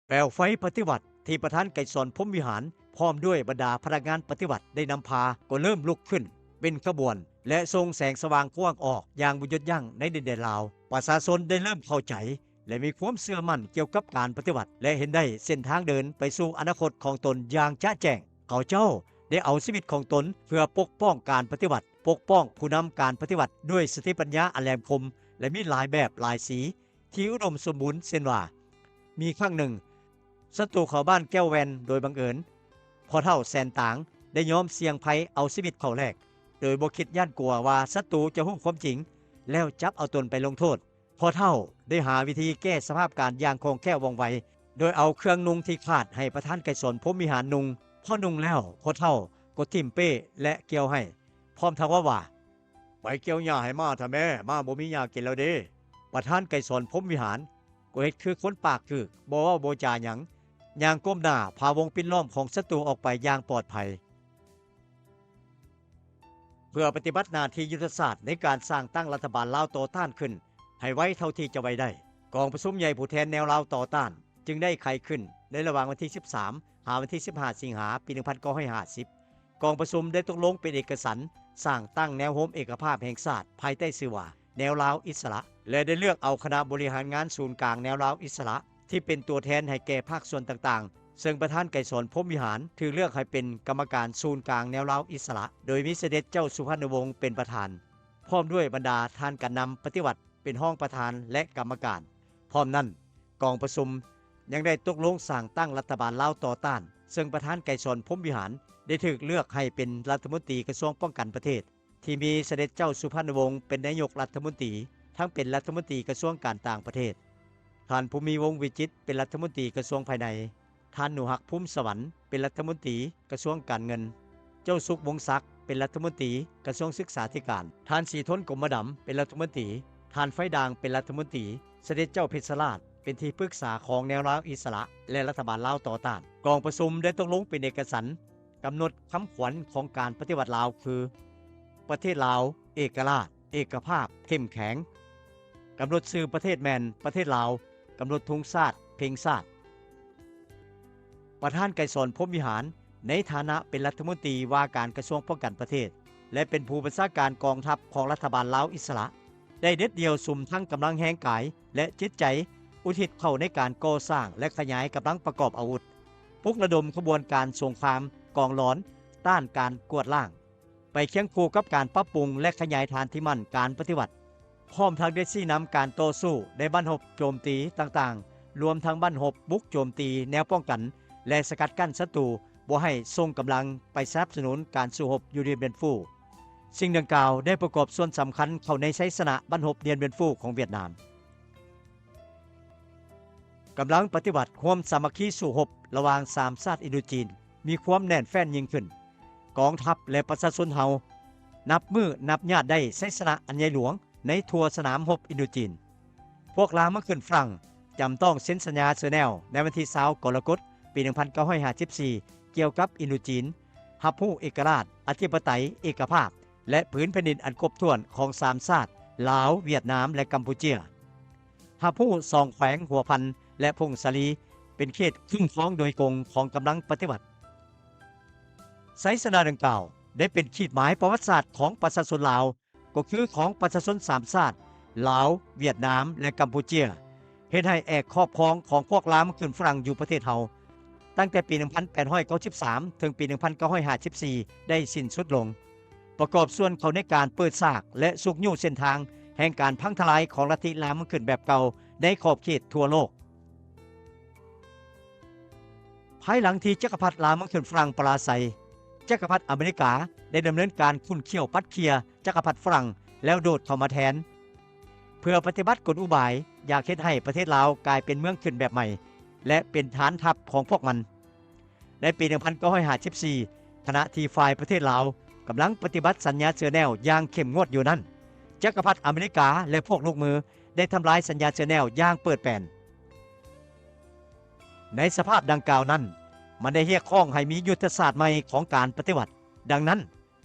ແປວໄຟປະຕິວັດທີ່ປະທານໄກສອນ ພົມວິຫານ ພ້ອມດ້ວຍບັນດາພະນັກງານປະຕິວັດໄດ້ນຳພາ ກໍເລີ່ມລຸກຂຶ້ນເປັນຂະບວນ ແລະ ສົ່ງແສງສະຫວ່າງກວ້າງອອກຢ່າງບໍ່ຢຸດຢັ້ງໃນດິນແດນລາວ. ປະຊາຊົນໄດ້ເລີ່ມເຂົ້າໃຈ ແລະ ມີຄວາມເຊື່ອໝັ້ນກ່ຽວກັບການປະຕິວັດ ແລະ ເຫັນໄດ້ເສັ້ນທາງເດີນໄປສູ່ອະນາຄົດຂອງຕົນຢ່າງຈະແຈ້ງ. ເຂົາເຈົ້າໄດ້ເອົາຊີວິດຂອງຕົນເພື່ອປົກປ້ອງການປະຕິວັດ, ປົກປ້ອງຜູ້ນຳການປະຕິວັດດ້ວຍສະຕິປັນຍາອັນແຫຼມຄົມ ແລະ ມີຫຼາຍແບບຫຼາຍສີ ທີ່ອຸດົມສົມບູນ ເຊັ່ນວ່າ ມີຄັ້ງໜຶ່ງ ສັດຕູເຂົ້າບ້ານແກ້ວແວ່ນໂດຍບັງເອີນ, ພໍ່ເຖົ້າແສນຕາງໄດ້ຍອມສ່ຽງໄພເອົາຊີວິດເຂົ້າແລກ ໂດຍບໍ່ຄິດຢ້ານກົວວ່າສັດຕູຈະຮູ້ຄວາມຈິງ ແລ້ວຈັບເອົາຕົນໄປລົງໂທດ. ພໍ່ເຖົ້າໄດ້ຫາວິທີແກ້ສະພາບການຢ່າງຄ່ອງແຄ້ວວ່ອງໄວ ໂດຍເອົາເຄື່ອງນຸ່ງທີ່ຂາດໃຫ້ປະທານໄກສອນ ພົມວິຫານນຸ່ງ. ພໍນຸ່ງແລ້ວ, ພໍ່ເຖົ້າກໍຖິ້ມເປ້ ແລະ ກ່ຽວໄຮ່ ພ້ອມທັງເວົ້າວ່າ, ໄປກ່ຽວຫຍ້າໃຫ້ມ້າຖ້າແມ້, ມ້າບໍ່ມີຫຍ້າກິນແລ້ວເດ້. ປະທານໄກສອນ ພົມວິຫານ ກໍເຮັດຄືຄົນປາກກືກ, ບໍ່ເວົ້າບໍ່ຈາຫຍັງ, ຍ່າງກົ້ມໜ້າພາວົງປິດລ້ອມຂອງສັດຕູອອກໄປຢ່າງປອດໄພ. ເພື່ອປະຕິບັດໜ້າທີ່ຍຸດທະສາດໃນການສ້າງຕັ້ງລັດຖະບານລາວຕໍ່ຕ້ານຂຶ້ນໃຫ້ໄວເທົ່າທີ່ຈະໄວໄດ້, ກອງປະຊຸມໃຫຍ່ຜູ້ແທນແນວລາວຕໍ່ຕ້ານ ຈຶ່ງໄດ້ໄຂຂຶ້ນໃນລະຫວ່າງວັນທີສິບສາມ ຫາວັນທີສິບຫ້າ ສິງຫາ ປີໜຶ່ງພັນເກົ້າຮ້ອຍຫ້າສິບ. ກອງປະຊຸມໄດ້ຕົກລົງເປັນເອກະສັນສ້າງຕັ້ງແນວໂຮມເອກະພາບແຫ່ງຊາດ ພາຍໃຕ້ຊື່ວ່າ ແນວລາວອິດສະຫຼະ ແລະ ໄດ້ເລືອກເອົາຄະນະບໍລິຫານງານສູນກາງແນວລາວອິດສະຫຼະ ທີ່ເປັນຕົວແທນໃຫ້ແກ່ພາກສ່ວນຕ່າງໆ, ເຊິ່ງປະທານໄກສອນ ພົມວິຫານ ຖືກເລືອກໃຫ້ເປັນກຳມະການສູນກາງແນວລາວອິດສະຫຼະ ໂດຍມີສະເດັດເຈົ້າສຸພັນນະວົງເປັນປະທານ, ພ້ອມດ້ວຍບັນດາທ່ານການນຳປະຕິວັດ ເປັນຮອງປະທານ ແລະ ກຳມະການ. ພ້ອມນັ້ນ, ກອງປະຊຸມຍັງໄດ້ຕົກລົງສ້າງຕັ້ງລັດຖະບານລາວຕໍ່ຕ້ານ, ເຊິ່ງປະທານໄກສອນ ພົມວິຫານ ໄດ້ຖືກເລືອກໃຫ້ເປັນລັດຖະມົນຕີກະຊວງປ້ອງກັນປະເທດ, ທີ່ມີສະເດັດເຈົ້າສຸພັນນະວົງເປັນນາຍົກລັດຖະມົນຕີ, ທັງເປັນລັດຖະມົນຕີກະຊວງການຕ່າງປະເທດ, ທ່ານ ພູມີ ວົງວິຈິດ ເປັນລັດຖະມົນຕີກະຊວງພາຍໃນ, ທ່ານ ໜູຮັກ ພູມສະຫວັນ ເປັນລັດຖະມົນຕີກະຊວງການເງິນ, ເຈົ້າສຸກ ວົງສັກ ເປັນລັດຖະມົນຕີກະຊວງສຶກສາທິການ, ທ່ານ ສີທົນ ກົມມະດຳ ເປັນລັດຖະມົນຕີ, ທ່ານ ໄຟດ່າງ ເປັນລັດຖະມົນຕີ, ສະເດັດເຈົ້າເພັດຊະລາດ ເປັນທີ່ປຶກສາຂອງແນວລາວອິດສະຫຼະ ແລະ ລັດຖະບານລາວຕໍ່ຕ້ານ. ກອງປະຊຸມໄດ້ຕົກລົງເປັນເອກະສັນ ກຳນົດຄຳຂວັນຂອງການປະຕິວັດລາວຄື ປະເທດລາວ ເອກະລາດ ເອກະພາບ ເຂັ້ມແຂງ. ກຳນົດຊື່ປະເທດແມ່ນ ປະເທດລາວ, ກຳນົດທຸງຊາດ ເພງຊາດ. ປະທານໄກສອນ ພົມວິຫານ ໃນຖານະເປັນລັດຖະມົນຕີວ່າການກະຊວງປ້ອງກັນປະເທດ ແລະ ເປັນຜູ້ບັນຊາການກອງທັບຂອງລັດຖະບານລາວອິດສະຫຼະ ໄດ້ເດັດດ່ຽວສຸມທັງກຳລັງແຮງກາຍ ແລະ ຈິດໃຈ ອຸທິດເຂົ້າໃນການກໍ່ສ້າງ ແລະ ຂະຫຍາຍກຳລັງປະກອບອາວຸດ, ປຸກລະດົມຂະບວນການສົງຄາມກອງຫຼອນຕ້ານການກວາດລ້າງ ໄປຄຽງຄູ່ກັບການປັບປຸງ ແລະ ຂະຫຍາຍຖານທີ່ໝັ້ນການປະຕິວັດ, ພ້ອມທັງໄດ້ຊີ້ນຳການຕໍ່ສູ້ໃນບັ້ນຮົບໂຈມຕີຕ່າງໆ, ລວມທັງບັ້ນຮົບບຸກໂຈມຕີແນວປ້ອງກັນ ແລະ ສະກັດກັ້ນສັດຕູບໍ່ໃຫ້ສົ່ງກຳລັງໄປສະໜັບສະໜູນການສູ້ຮົບຢູ່ດຽນບຽນຟູ. ສິ່ງດັ່ງກ່າວໄດ້ປະກອບສ່ວນສຳຄັນເຂົ້າໃນໄຊຊະນະບັ້ນຮົບດຽນບຽນຟູຂອງຫວຽດນາມ. ກຳລັງປະຕິວັດຮ່ວມສາມັກຄີສູ້ຮົບລະຫວ່າງສາມຊາດອິນໂດຈີນມີຄວາມແໜ້ນແຟ້ນຍິ່ງຂຶ້ນ. ກອງທັບ ແລະ ປະຊາຊົນເຮົານັບມື້ນັບຍາດໄດ້ໄຊຊະນະອັນໃຫຍ່ຫຼວງໃນທົ່ວສະໜາມຮົບອິນໂດຈີນ. ພວກລາວມາຂຶ້ນຝຣັ່ງຈຳຕ້ອງເຊັນສັນຍາເຊີແນວໃນວັນທີຊາວ ກໍລະກົດ ປີໜຶ່ງພັນເກົ້າຮ້ອຍຫ້າສິບສີ່ ກ່ຽວກັບອິນໂດຈີນ ຮັບຮູ້ເອກະລາດ, ອະທິປະໄຕ, ເອກະພາບ ແລະ ຜືນແຜ່ນດິນອັນຄົບຖ້ວນຂອງສາມຊາດ ລາວ, ຫວຽດນາມ ແລະ ກຳປູເຈຍ. ຮັບຮູ້ສອງແຂວງຫົວພັນ ແລະ ຜົ້ງສາລີ ເປັນເຂດຄຸ້ມຄອງໂດຍກົງຂອງກຳລັງປະຕິວັດ. ໄຊຊະນະດັ່ງກ່າວໄດ້ເປັນຂີດໝາຍປະຫວັດສາດຂອງປະຊາຊົນລາວ ກໍຄືຂອງປະຊາຊົນສາມຊາດ ລາວ, ຫວຽດນາມ ແລະ ກຳປູເຈຍ ເຮັດໃຫ້ແອກຂອບຂອງຂອງພວກລາວມາຂຶ້ນຝຣັ່ງຢູ່ປະເທດເຮົາ ຕັ້ງແຕ່ປີໜຶ່ງພັນແປດຮ້ອຍເກົ້າສິບສາມ ເຖິງປີໜຶ່ງພັນເກົ້າຮ້ອຍຫ້າສິບສີ່ ໄດ້ສິ້ນສຸດລົງ. ປະກອບສ່ວນເຂົ້າໃນການເປີດສາກ ແລະ ຊຸກຍູ້ເສັ້ນທາງແຫ່ງການພັງທະລາຍຂອງລັດທິລາມາຂຶ້ນແບບເກົ່າໃນຂອບເຂດທົ່ວໂລກ. ພາຍຫຼັງທີ່ຈັກກະພັດລາມາຂຶ້ນຝຣັ່ງປະລາໄສ, ຈັກກະພັດອາເມລິກາໄດ້ດຳເນີນການຂຸ້ນຂ້ຽວປັດເຂ່ຍຈັກກະພັດຝຣັ່ງ ແລ້ວໂດດເຂົ້າມາແທນ ເພື່ອປະຕິບັດກົນອຸບາຍຢາກເຮັດໃຫ້ປະເທດລາວກາຍເປັນເມືອງຂຶ້ນແບບໃໝ່ ແລະ ເປັນຖານທັບຂອງພວກມັນ. ໃນປີໜຶ່ງພັນເກົ້າຮ້ອຍຫ້າສິບສີ່ ຂະນະທີ່ຝ່າຍປະເທດລາວກຳລັງປະຕິບັດສັນຍາເຊີແນວຢ່າງເຂັ້ມງວດຢູ່ນັ້ນ, ຈັກກະພັດອາເມລິກາ ແລະ ພວກລູກມືໄດ້ທຳລາຍສັນຍາເຊີແນວຢ່າງເປີດແປນ. ໃນສະພາບດັ່ງກ່າວນັ້ນ, ມັນໄດ້ຮຽກຮ້ອງໃຫ້ມີຍຸດທະສາດໃໝ່ຂອງການປະຕິວັດ. ດັ່ງນັ້ນ,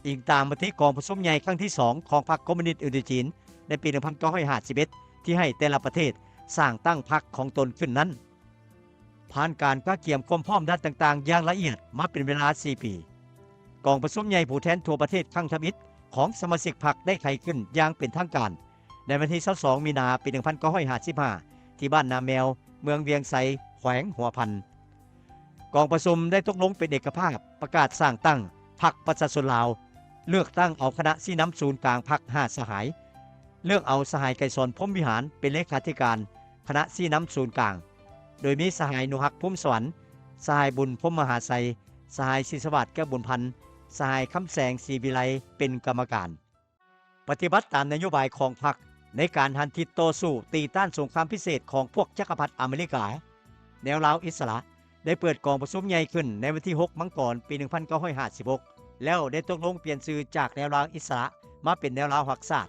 ອີງຕາມມະຕິກອງປະຊຸມໃຫຍ່ຄັ້ງທີສອງຂອງພັກຄອມມູນິດອິນໂດຈີນໃນປີໜຶ່ງພັນເກົ້າຮ້ອຍຫ້າສິບເອັດ ທີ່ໃຫ້ແຕ່ລະປະເທດສ້າງຕັ້ງພັກຂອງຕົນຂຶ້ນນັ້ນ, ຜ່ານການກະກຽມຄວາມພ້ອມດ້ານຕ່າງໆຢ່າງລະອຽດມາເປັນເວລາສີ່ປີ, ກອງປະຊຸມໃຫຍ່ຜູ້ແທນທົ່ວປະເທດຄັ້ງທຳອິດຂອງສະມາຊິກພັກໄດ້ໄຂຂຶ້ນຢ່າງເປັນທາງການ ໃນວັນທີຊາວສອງ ມີນາ ປີໜຶ່ງພັນເກົ້າຮ້ອຍຫ້າສິບຫ້າ ທີ່ບ້ານນາແມວ, ເມືອງວຽງໄຊ, ແຂວງຫົວພັນ. ກອງປະຊຸມໄດ້ຕົກລົງເປັນເອກະພາບປະກາດສ້າງຕັ້ງພັກປະຊາຊົນລາວ, ເລືອກຕັ້ງເອົາຄະນະຊີ້ນຳສູນກາງພັກຫ້າສະຫາຍ, ເລືອກເອົາສະຫາຍໄກສອນ ພົມວິຫານ ເປັນເລຂາທິການຄະນະຊີ້ນຳສູນກາງ, ໂດຍມີສະຫາຍ ໜູຮັກ ພູມສະຫວັນ, ສະຫາຍ ບຸນ ພົມມະຫາໄຊ, ສະຫາຍ ສີສະຫວາດ ແກ້ວບຸນພັນ, ສະຫາຍ ຄຳແສງ ສີວິໄລ ເປັນກຳມະການ. ປະຕິບັດຕາມນະໂຍບາຍຂອງພັກໃນການຫັນທິດຕໍ່ສູ້ຕີຕ້ານສົງຄາມພິເສດຂອງພວກຈັກກະພັດອາເມລິກາ, ແນວລາວອິດສະຫຼະ ໄດ້ເປີດກອງປະຊຸມໃຫຍ່ຂຶ້ນໃນວັນທີຫົກ ມັງກອນ ປີໜຶ່ງພັນເກົ້າຮ້ອຍຫ້າສິບຫົກ ແລ້ວໄດ້ຕົກລົງປ່ຽນຊື່ຈາກແນວລາວອິດສະຫຼະມາເປັນແນວລາວຮັກຊາດ,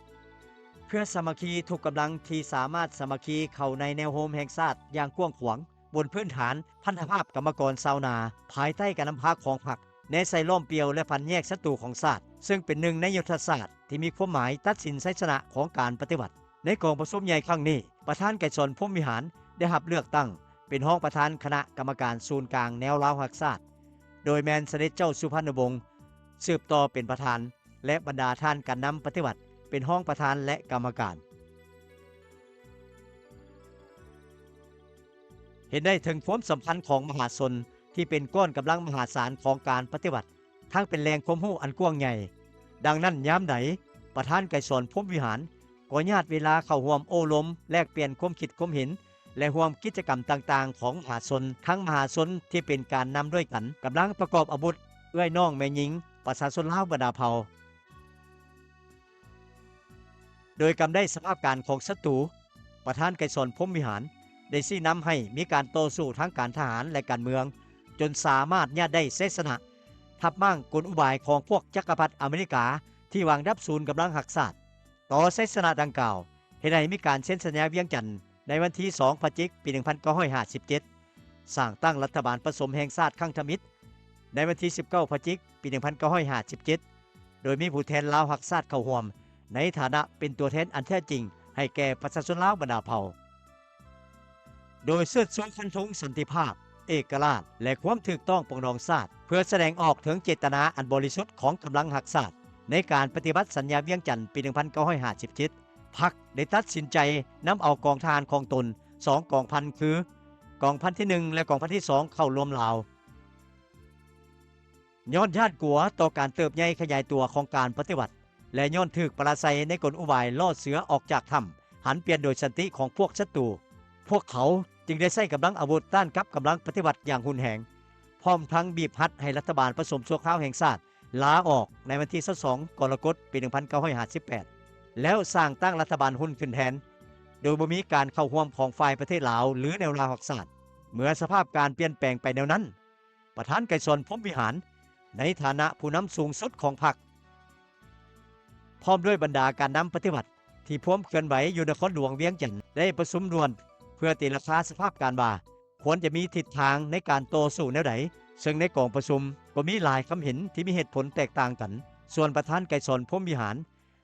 ເພື່ອສາມັກຄີທຸກກຳລັງທີ່ສາມາດສາມັກຄີເຂົ້າໃນແນວໂຮມແຫ່ງຊາດຢ່າງກວ້າງຂວາງ, ບົນພື້ນຖານພັນທະພາບກຳມະກອນຊາວນາ, ພາຍໃຕ້ການນຳພາຂອງພັກ, ແນໃສ່ລ້ອມປ່ຽວ ແລະ ຟັນແຍກສັດຕູຂອງຊາດ, ເຊິ່ງເປັນໜຶ່ງໃນຍຸດທະສາດທີ່ມີຄວາມໝາຍຕັດສິນໄຊຊະນະຂອງການປະຕິວັດ. ໃນກອງປະຊຸມໃຫຍ່ຄັ້ງນີ້, ປະທານໄກສອນ ພົມວິຫານ ໄດ້ຮັບເລືອກຕັ້ງເປັນຮອງປະທານຄະນະກຳມະການສູນກາງແນວລາວຮັກຊາດ, ໂດຍແມ່ນສະເດັດເຈົ້າສຸພານຸວົງ ສືບຕໍ່ເປັນປະທານ ແລະ ບັນດາທ່ານການນຳປະຕິວັດເປັນຮອງປະທານ ແລະ ກຳມະການ. ເຫັນໄດ້ເຖິງຄວາມສຳຄັນຂອງມະຫາຊົນທີ່ເປັນກ້ອນກຳລັງມະຫາສານຂອງການປະຕິວັດ, ທັງເປັນແຫຼ່ງຄວາມຮູ້ອັນກວ້າງໃຫຍ່. ດັ່ງນັ້ນ, ຍາມໃດປະທານໄກສອນ ພົມວິຫານ ກໍຍາດເວລາເຂົ້າຮ່ວມໂອ້ລົມ, ແລກປ່ຽນຄວາມຄິດຄວາມເຫັນ ແລະ ຮ່ວມກິດຈະກຳຕ່າງໆຂອງມະຫາຊົນ, ທັງມະຫາຊົນທີ່ເປັນການນຳດ້ວຍກັນ, ກຳລັງປະກອບອາວຸດ, ເອື້ອຍນ້ອງແມ່ຍິງ, ປະຊາຊົນລາວບັນດາເຜົ່າ. ໂດຍກຳໄດ້ສະພາບການຂອງສັດຕູ, ປະທານໄກສອນ ພົມວິຫານ ໄດ້ຊີ້ນຳໃຫ້ມີການຕໍ່ສູ້ທາງການທະຫານ ແລະ ການເມືອງ, ຈົນສາມາດຍາດໄດ້ໄຊຊະນະ, ທັບມ້າງກົນອຸບາຍຂອງພວກຈັກກະພັດອາເມລິກາທີ່ວາງດັບສູນກຳລັງຮັກຊາດ. ຕໍ່ໄຊຊະນະດັ່ງກ່າວ, ເຮັດໃຫ້ມີການເຊັນສັນຍາວຽງຈັນໃນວັນທີສອງ ພະຈິກ ປີໜຶ່ງພັນເກົ້າຮ້ອຍຫ້າສິບເຈັດ, ສ້າງຕັ້ງລັດຖະບານປະສົມແຫ່ງຊາດຄັ້ງທຳອິດ ໃນວັນທີສິບເກົ້າ ພະຈິກ ປີໜຶ່ງພັນເກົ້າຮ້ອຍຫ້າສິບເຈັດ ໂດຍມີຜູ້ແທນລາວຮັກຊາດເຂົ້າຮ່ວມ ໃນຖານະເປັນຕົວແທນອັນແທ້ຈິງໃຫ້ແກ່ປະຊາຊົນລາວບັນດາເຜົ່າ. ໂດຍເຊີດຊູຄັນທຸງສັນຕິພາບ, ເອກະລາດ ແລະ ຄວາມຖືກຕ້ອງປອງດອງຊາດ, ເພື່ອສະແດງອອກເຖິງເຈດຕະນາອັນບໍລິສຸດຂອງກຳລັງຮັກຊາດ. ໃນການປະຕິບັດສັນຍາວຽງຈັນປີໜຶ່ງພັນເກົ້າຮ້ອຍຫ້າສິບເຈັດ ພັກໄດ້ຕັດສິນໃຈນຳເອົາກອງທະຫານຂອງຕົນສອງກອງພັນ ຄື ກອງພັນທີໜຶ່ງ ແລະ ກອງພັນທີສອງ ເຂົ້າຮ່ວມລາວ. ຍ້ອນຢ້ານກົວຕໍ່ການເຕີບໃຫຍ່ຂະຫຍາຍຕົວຂອງການປະຕິວັດ ແລະ ຍ້ອນຖືກປະລາໄຊໃນກົນອຸບາຍລ່ອເສືອອອກຈາກຖ້ຳ ຫັນປ່ຽນໂດຍສັນຕິຂອງພວກສັດຕູ, ພວກເຂົາຈຶ່ງໄດ້ໃຊ້ກຳລັງອາວຸດຕ້ານກັບກຳລັງປະຕິວັດຢ່າງຮຸນແຮງ, ພ້ອມທັງບີບຮັດໃຫ້ລັດຖະບານປະສົມຊົ່ວຄາວແຫ່ງຊາດລາອອກໃນວັນທີຊາວສອງ ກໍລະກົດ ປີໜຶ່ງພັນເກົ້າຮ້ອຍຫ້າສິບແປດ ແລ້ວສ້າງຕັ້ງລັດຖະບານຮຸນຂຶ້ນແທນ, ໂດຍບໍ່ມີການເຂົ້າຮ່ວມຂອງຝ່າຍປະເທດລາວ ຫຼື ແນວລາວຮັກຊາດ. ເມື່ອສະພາບການປ່ຽນແປງໄປແນວນັ້ນ, ປະທານໄກສອນ ພົມວິຫານ ໃນຖານະຜູ້ນຳສູງສຸດຂອງພັກ ພ້ອມດ້ວຍບັນດາການນຳປະຕິວັດທີ່ພວມເຄື່ອນໄຫວຢູ່ນະຄອນຫຼວງວຽງຈັນ ໄດ້ປະຊຸມດ່ວນເພື່ອຕີລາຄາສະພາບການວ່າ ຄວນຈະມີທິດທາງໃນການຕໍ່ສູ້ແນວໃດ, ເຊິ່ງໃນກອງປະຊຸມກໍມີຫຼາຍຄຳເຫັນທີ່ມີເຫດຜົນແຕກຕ່າງກັນ. ສ່ວນປະທານໄກສອນ ພົມວິຫານ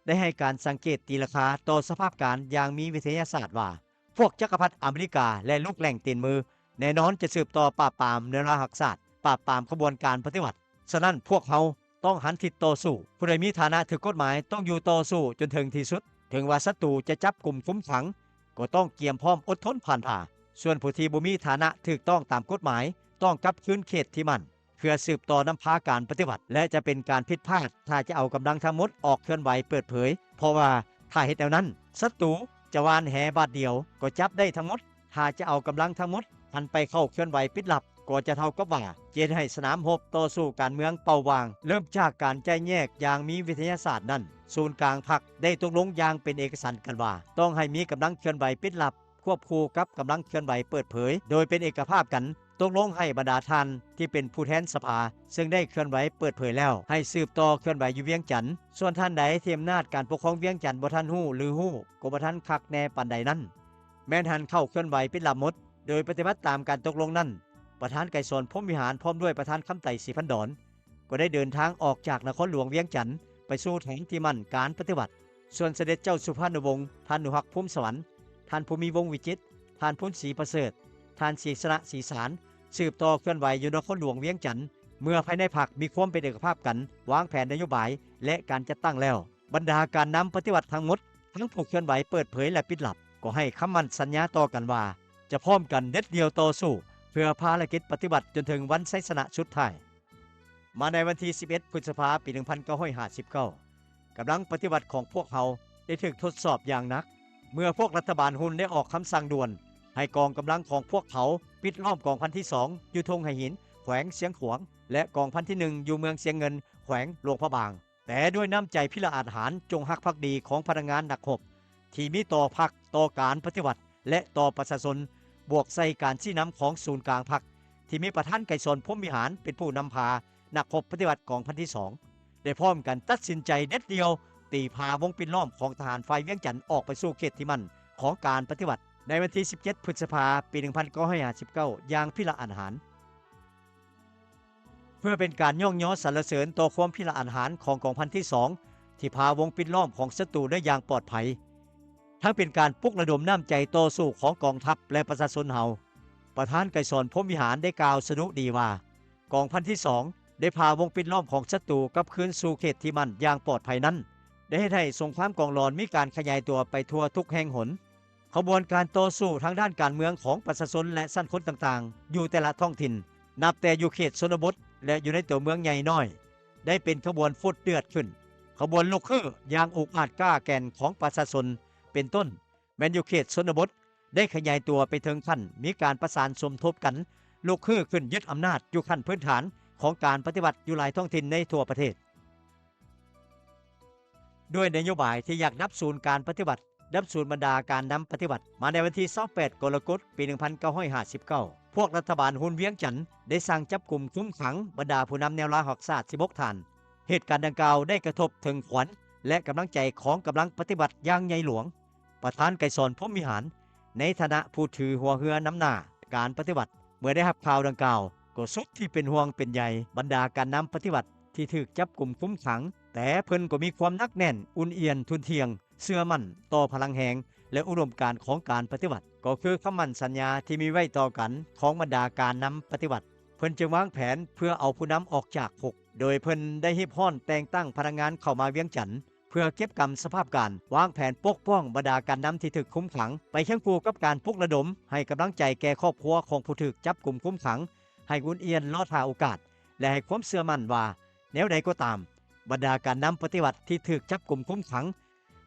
ໄດ້ໃຫ້ການສັງເກດຕີລາຄາຕໍ່ສະພາບການຢ່າງມີວິທະຍາສາດວ່າ ພວກຈັກກະພັດອາເມລິກາ ແລະ ລູກແຫຼ້ງຕີນມື ແນ່ນອນຈະສືບຕໍ່ປາບປາມແນວລາວຮັກຊາດ, ປາບປາມຂະບວນການປະຕິວັດ. ສະນັ້ນ, ພວກເຮົາຕ້ອງຫັນທິດຕໍ່ສູ້. ຜູ້ໃດມີຖານະຖືກກົດໝາຍຕ້ອງຢູ່ຕໍ່ສູ້ຈົນເຖິງທີ່ສຸດ. ເຖິງວ່າສັດຕູຈະຈັບກຸມຄຸມຂັງ, ກໍຕ້ອງກຽມພ້ອມອົດທົນຜ່ານຜ່າ. ສ່ວນຜູ້ທີ່ບໍ່ມີຖານະຖືກຕ້ອງຕາມກົດໝາຍ ຕ້ອງກັບຄືນເຂດທີ່ໝັ້ນ. ພື່ອສືບຕໍ່ນຳພາການປະຕິວັດ ແລະ ຈະເປັນການຜິດພາດຖ້າຈະເອົາກຳລັງທັງໝົດອອກເຄື່ອນໄຫວເປີດເຜີຍ, ເພາະວ່າຖ້າເຮັດແນວນັ້ນ, ສັດຕູຈະຫວ່ານແຫບາດດຽວກໍຈັບໄດ້ທັງໝົດ. ຖ້າຈະເອົາກຳລັງທັງໝົດຫັນໄປເຂົ້າເຄື່ອນໄຫວປິດລັບ, ກໍຈະເທົ່າກັບວ່າຈະເຮັດໃຫ້ສະໜາມຮົບຕໍ່ສູ້ການເມືອງເປົ່າຫວ່າງ. ເລີ່ມຈາກການແຈກແຍກຢ່າງມີວິທະຍາສາດນັ້ນ, ສູນກາງພັກໄດ້ຕົກລົງຢ່າງເປັນເອກະສັນກັນວ່າ ຕ້ອງໃຫ້ມີກຳລັງເຄື່ອນໄຫວປິດລັບ ຄວບຄູ່ກັບກຳລັງເຄື່ອນໄຫວເປີດເຜີຍໂດຍເປັນເອກະພາບກັນ, ຕົກລົງໃຫ້ບັນດາທ່ານທີ່ເປັນຜູ້ແທນສະພາ ເຊິ່ງໄດ້ເຄື່ອນໄຫວເປີດເຜີຍແລ້ວ ໃຫ້ສືບຕໍ່ເຄື່ອນໄຫວຢູ່ວຽງຈັນ. ສ່ວນທ່ານໃດທີ່ອຳນາດການປົກຄອງວຽງຈັນບໍ່ທັນຮູ້ ຫຼື ຮູ້ກໍບໍ່ທັນຄັກແນ່ປານໃດນັ້ນ, ແມ່ນຫັນເຂົ້າເຄື່ອນໄຫວປິດລັບໝົດ. ໂດຍປະຕິບັດຕາມການຕົກລົງນັ້ນ, ປະທານໄກສອນ ພົມວິຫານ ພ້ອມດ້ວຍປະທານ ຄຳໄຕ ສີພັນດອນ ກໍໄດ້ເດີນທາງອອກຈາກນະຄອນຫຼວງວຽງຈັນ ໄປສູ່ຖານທີ່ໝັ້ນການປະຕິວັດ. ສ່ວນສະເດັດເຈົ້າສຸພານຸວົງ ທ່ານ ໜູຮັກ ພູມສະຫວັນ, ທ່ານ ພູມີ ວົງວິຈິດ, ທ່ານ ພູນ ສີປະເສີດ, ທ່ານ ສີຊະນະ ສີສານ ສືບຕໍ່ເຄື່ອນໄຫວຢູ່ນະຄອນຫຼວງວຽງຈັນ. ເມື່ອພາຍໃນພັກມີຄວາມເປັນເອກະພາບກັນ, ວາງແຜນນະໂຍບາຍ ແລະ ການຈັດຕັ້ງແລ້ວ, ບັນດາການນຳປະຕິວັດທັງໝົດ, ທັງຜູ້ເຄື່ອນໄຫວເປີດເຜີຍ ແລະ ປິດລັບ, ກໍໃຫ້ຄຳໝັ້ນສັນຍາຕໍ່ກັນວ່າ ຈະພ້ອມກັນເດັດດ່ຽວຕໍ່ສູ້ເພື່ອພາລະກິດປະຕິວັດຈົນເຖິງວັນໄຊຊະນະສຸດທ້າຍ. ມາໃນວັນທີສິບເອັດ ພຶດສະພາ ປີໜຶ່ງພັນເກົ້າຮ້ອຍຫ້າສິບເກົ້າ ກຳລັງປະຕິວັດຂອງພວກເຮົາໄດ້ຖືກທົດສອບຢ່າງໜັກ ເມື່ອພວກລັດຖະບານຮຸນໄດ້ອອກຄຳສັ່ງດ່ວນໃຫ້ກອງກຳລັງຂອງພວກເຂົາປິດລ້ອມກອງພັນທີສອງ ຢູ່ທົ່ງໄຫຫີນ ແຂວງຊຽງຂວາງ ແລະ ກອງພັນທີໜຶ່ງ ຢູ່ເມືອງຊຽງເງິນ ແຂວງຫຼວງພະບາງ. ແຕ່ດ້ວຍນ້ຳໃຈພິລະອາດຫານ ຈົງຮັກພັກດີຂອງພະນັກງານນັກຮົບ ທີ່ມີຕໍ່ພັກ, ຕໍ່ການປະຕິວັດ ແລະ ຕໍ່ປະຊາຊົນ, ບວກໃສ່ການຊີ້ນຳຂອງສູນກາງພັກ ທີ່ມີປະທານໄກສອນ ພົມວິຫານ ເປັນຜູ້ນຳພານັກຮົບປະຕິວັດກອງພັນທີສອງ ໄດ້ພ້ອມກັນຕັດສິນໃຈເດັດດ່ຽວ ຕີພາວົງປິດລ້ອມຂອງທະຫານຝ່າຍວຽງຈັນອອກໄປສູ່ເຂດທີ່ໝັ້ນຂອງການປະຕິວັດ ໃນວັນທີສິບເຈັດ ພຶດສະພາ ປີໜຶ່ງພັນເກົ້າຮ້ອຍຫ້າສິບເກົ້າ ຢ່າງພິລະອາດຫານ. ເພື່ອເປັນການຍ້ອງຍໍສັນລະເສີນຕໍ່ຄວາມພິລະອາດຫານຂອງກອງພັນທີສອງ ທີ່ພາວົງປິດລ້ອມຂອງສັດຕູໄດ້ຢ່າງປອດໄພ, ທັງເປັນການປຸກລະດົມນ້ຳໃຈຕໍ່ສູ້ຂອງກອງທັບ ແລະ ປະຊາຊົນເຮົາ. ປະທານໄກສອນ ພົມວິຫານ ໄດ້ກ່າວສະດຸດີວ່າ ກອງພັນທີສອງ ໄດ້ພາວົງປິດລ້ອມຂອງສັດຕູກັບຄືນສູ່ເຂດທີ່ໝັ້ນຢ່າງປອດໄພນັ້ນ ໄດ້ເຮັດໃຫ້ສົງຄາມກອງລອນມີການຂະຫຍາຍຕົວໄປທົ່ວທຸກແຫ່ງຫົນ. ຂະບວນການຕໍ່ສູ້ທາງດ້ານການເມືອງຂອງປະຊາຊົນ ແລະ ຊັ້ນຄົນຕ່າງໆ ຢູ່ແຕ່ລະທ້ອງຖິ່ນ, ນັບແຕ່ຢູ່ເຂດຊົນນະບົດ ແລະ ຢູ່ໃນຕົວເມືອງໃຫຍ່ນ້ອຍ ໄດ້ເປັນຂະບວນຟົດເດືອດຂຶ້ນ. ຂະບວນລຸກຮືຢ່າງອຸກອາດກ້າແກ່ນຂອງປະຊາຊົນ ເປັນຕົ້ນ ແມ່ນຢູ່ເຂດຊົນນະບົດ ໄດ້ຂະຫຍາຍຕົວໄປເຖິງຂັ້ນມີການປະສານສົມທົບກັນ ລຸກຮືຂຶ້ນຍຶດອຳນາດຢູ່ຂັ້ນພື້ນຖານຂອງການປະຕິວັດຢູ່ຫຼາຍທ້ອງຖິ່ນໃນທົ່ວປະເທດ. ດ້ວຍນະໂຍບາຍທີ່ຢາກດັບສູນການປະຕິວັດ, ດັບສູນບັນດາການນຳປະຕິວັດ, ມາໃນວັນທີຊາວແປດ ກໍລະກົດ ປີໜຶ່ງພັນເກົ້າຮ້ອຍຫ້າສິບເກົ້າ ພວກລັດຖະບານຮຸນວຽງຈັນໄດ້ສັ່ງຈັບກຸມຄຸມຂັງບັນດາຜູ້ນຳແນວລາວຮັກຊາດສິບຫົກທ່ານ. ເຫດການດັ່ງກ່າວໄດ້ກະທົບເຖິງຂວັນ ແລະ ກຳລັງໃຈຂອງກຳລັງປະຕິວັດຢ່າງໃຫຍ່ຫຼວງ. ປະທານໄກສອນ ພົມວິຫານ ໃນຖານະຜູ້ຖືຫົວເຮືອນຳໜ້າການປະຕິວັດ ເມື່ອໄດ້ຮັບຂ່າວດັ່ງກ່າວ ກໍສຸດທີ່ເປັນຫ່ວງເປັນໃຍບັນດາການນຳປະຕິວັດທີ່ຖືກຈັບກຸມຄຸມຂັງ, ແຕ່ເພິ່ນກໍມີຄວາມໜັກແໜ້ນ, ອຸ່ນອຽນ, ທຸ່ນທ່ຽງ, ເຊື່ອໝັ້ນຕໍ່ພະລັງແຮງ ແລະ ອຸດົມການຂອງການປະຕິວັດ, ກໍຄືຄຳໝັ້ນສັນຍາທີ່ມີໄວ້ຕໍ່ກັນຂອງບັນດາການນຳປະຕິວັດ. ເພິ່ນຈຶ່ງວາງແຜນເພື່ອເອົາຜູ້ນຳອອກຈາກຄຸກ, ໂດຍເພິ່ນໄດ້ຮີບຮ້ອນແຕ່ງຕັ້ງພະນັກງານເຂົ້າມາວຽງຈັນ ເພື່ອເກັບກຳສະພາບການ, ວາງແຜນປົກປ້ອງບັນດາການນຳທີ່ຖືກຄຸມຂັງ, ໄປຄຽງຄູ່ກັບການປຸກລະດົມໃຫ້ກຳລັງໃຈແກ່ຄອບຄົວຂອງຜູ້ຖືກຈັບກຸມຄຸມຂັງ, ໃຫ້ອຸ່ນອຽນລໍຖ້າໂອກາດ ແລະ ໃຫ້ຄວາມເຊື່ອໝັ້ນວ່າ ແນວໃດກໍຕາມ, ບັນດາການນຳປະຕິວັດທີ່ຖືກຈັບກຸມຄຸມຂັງ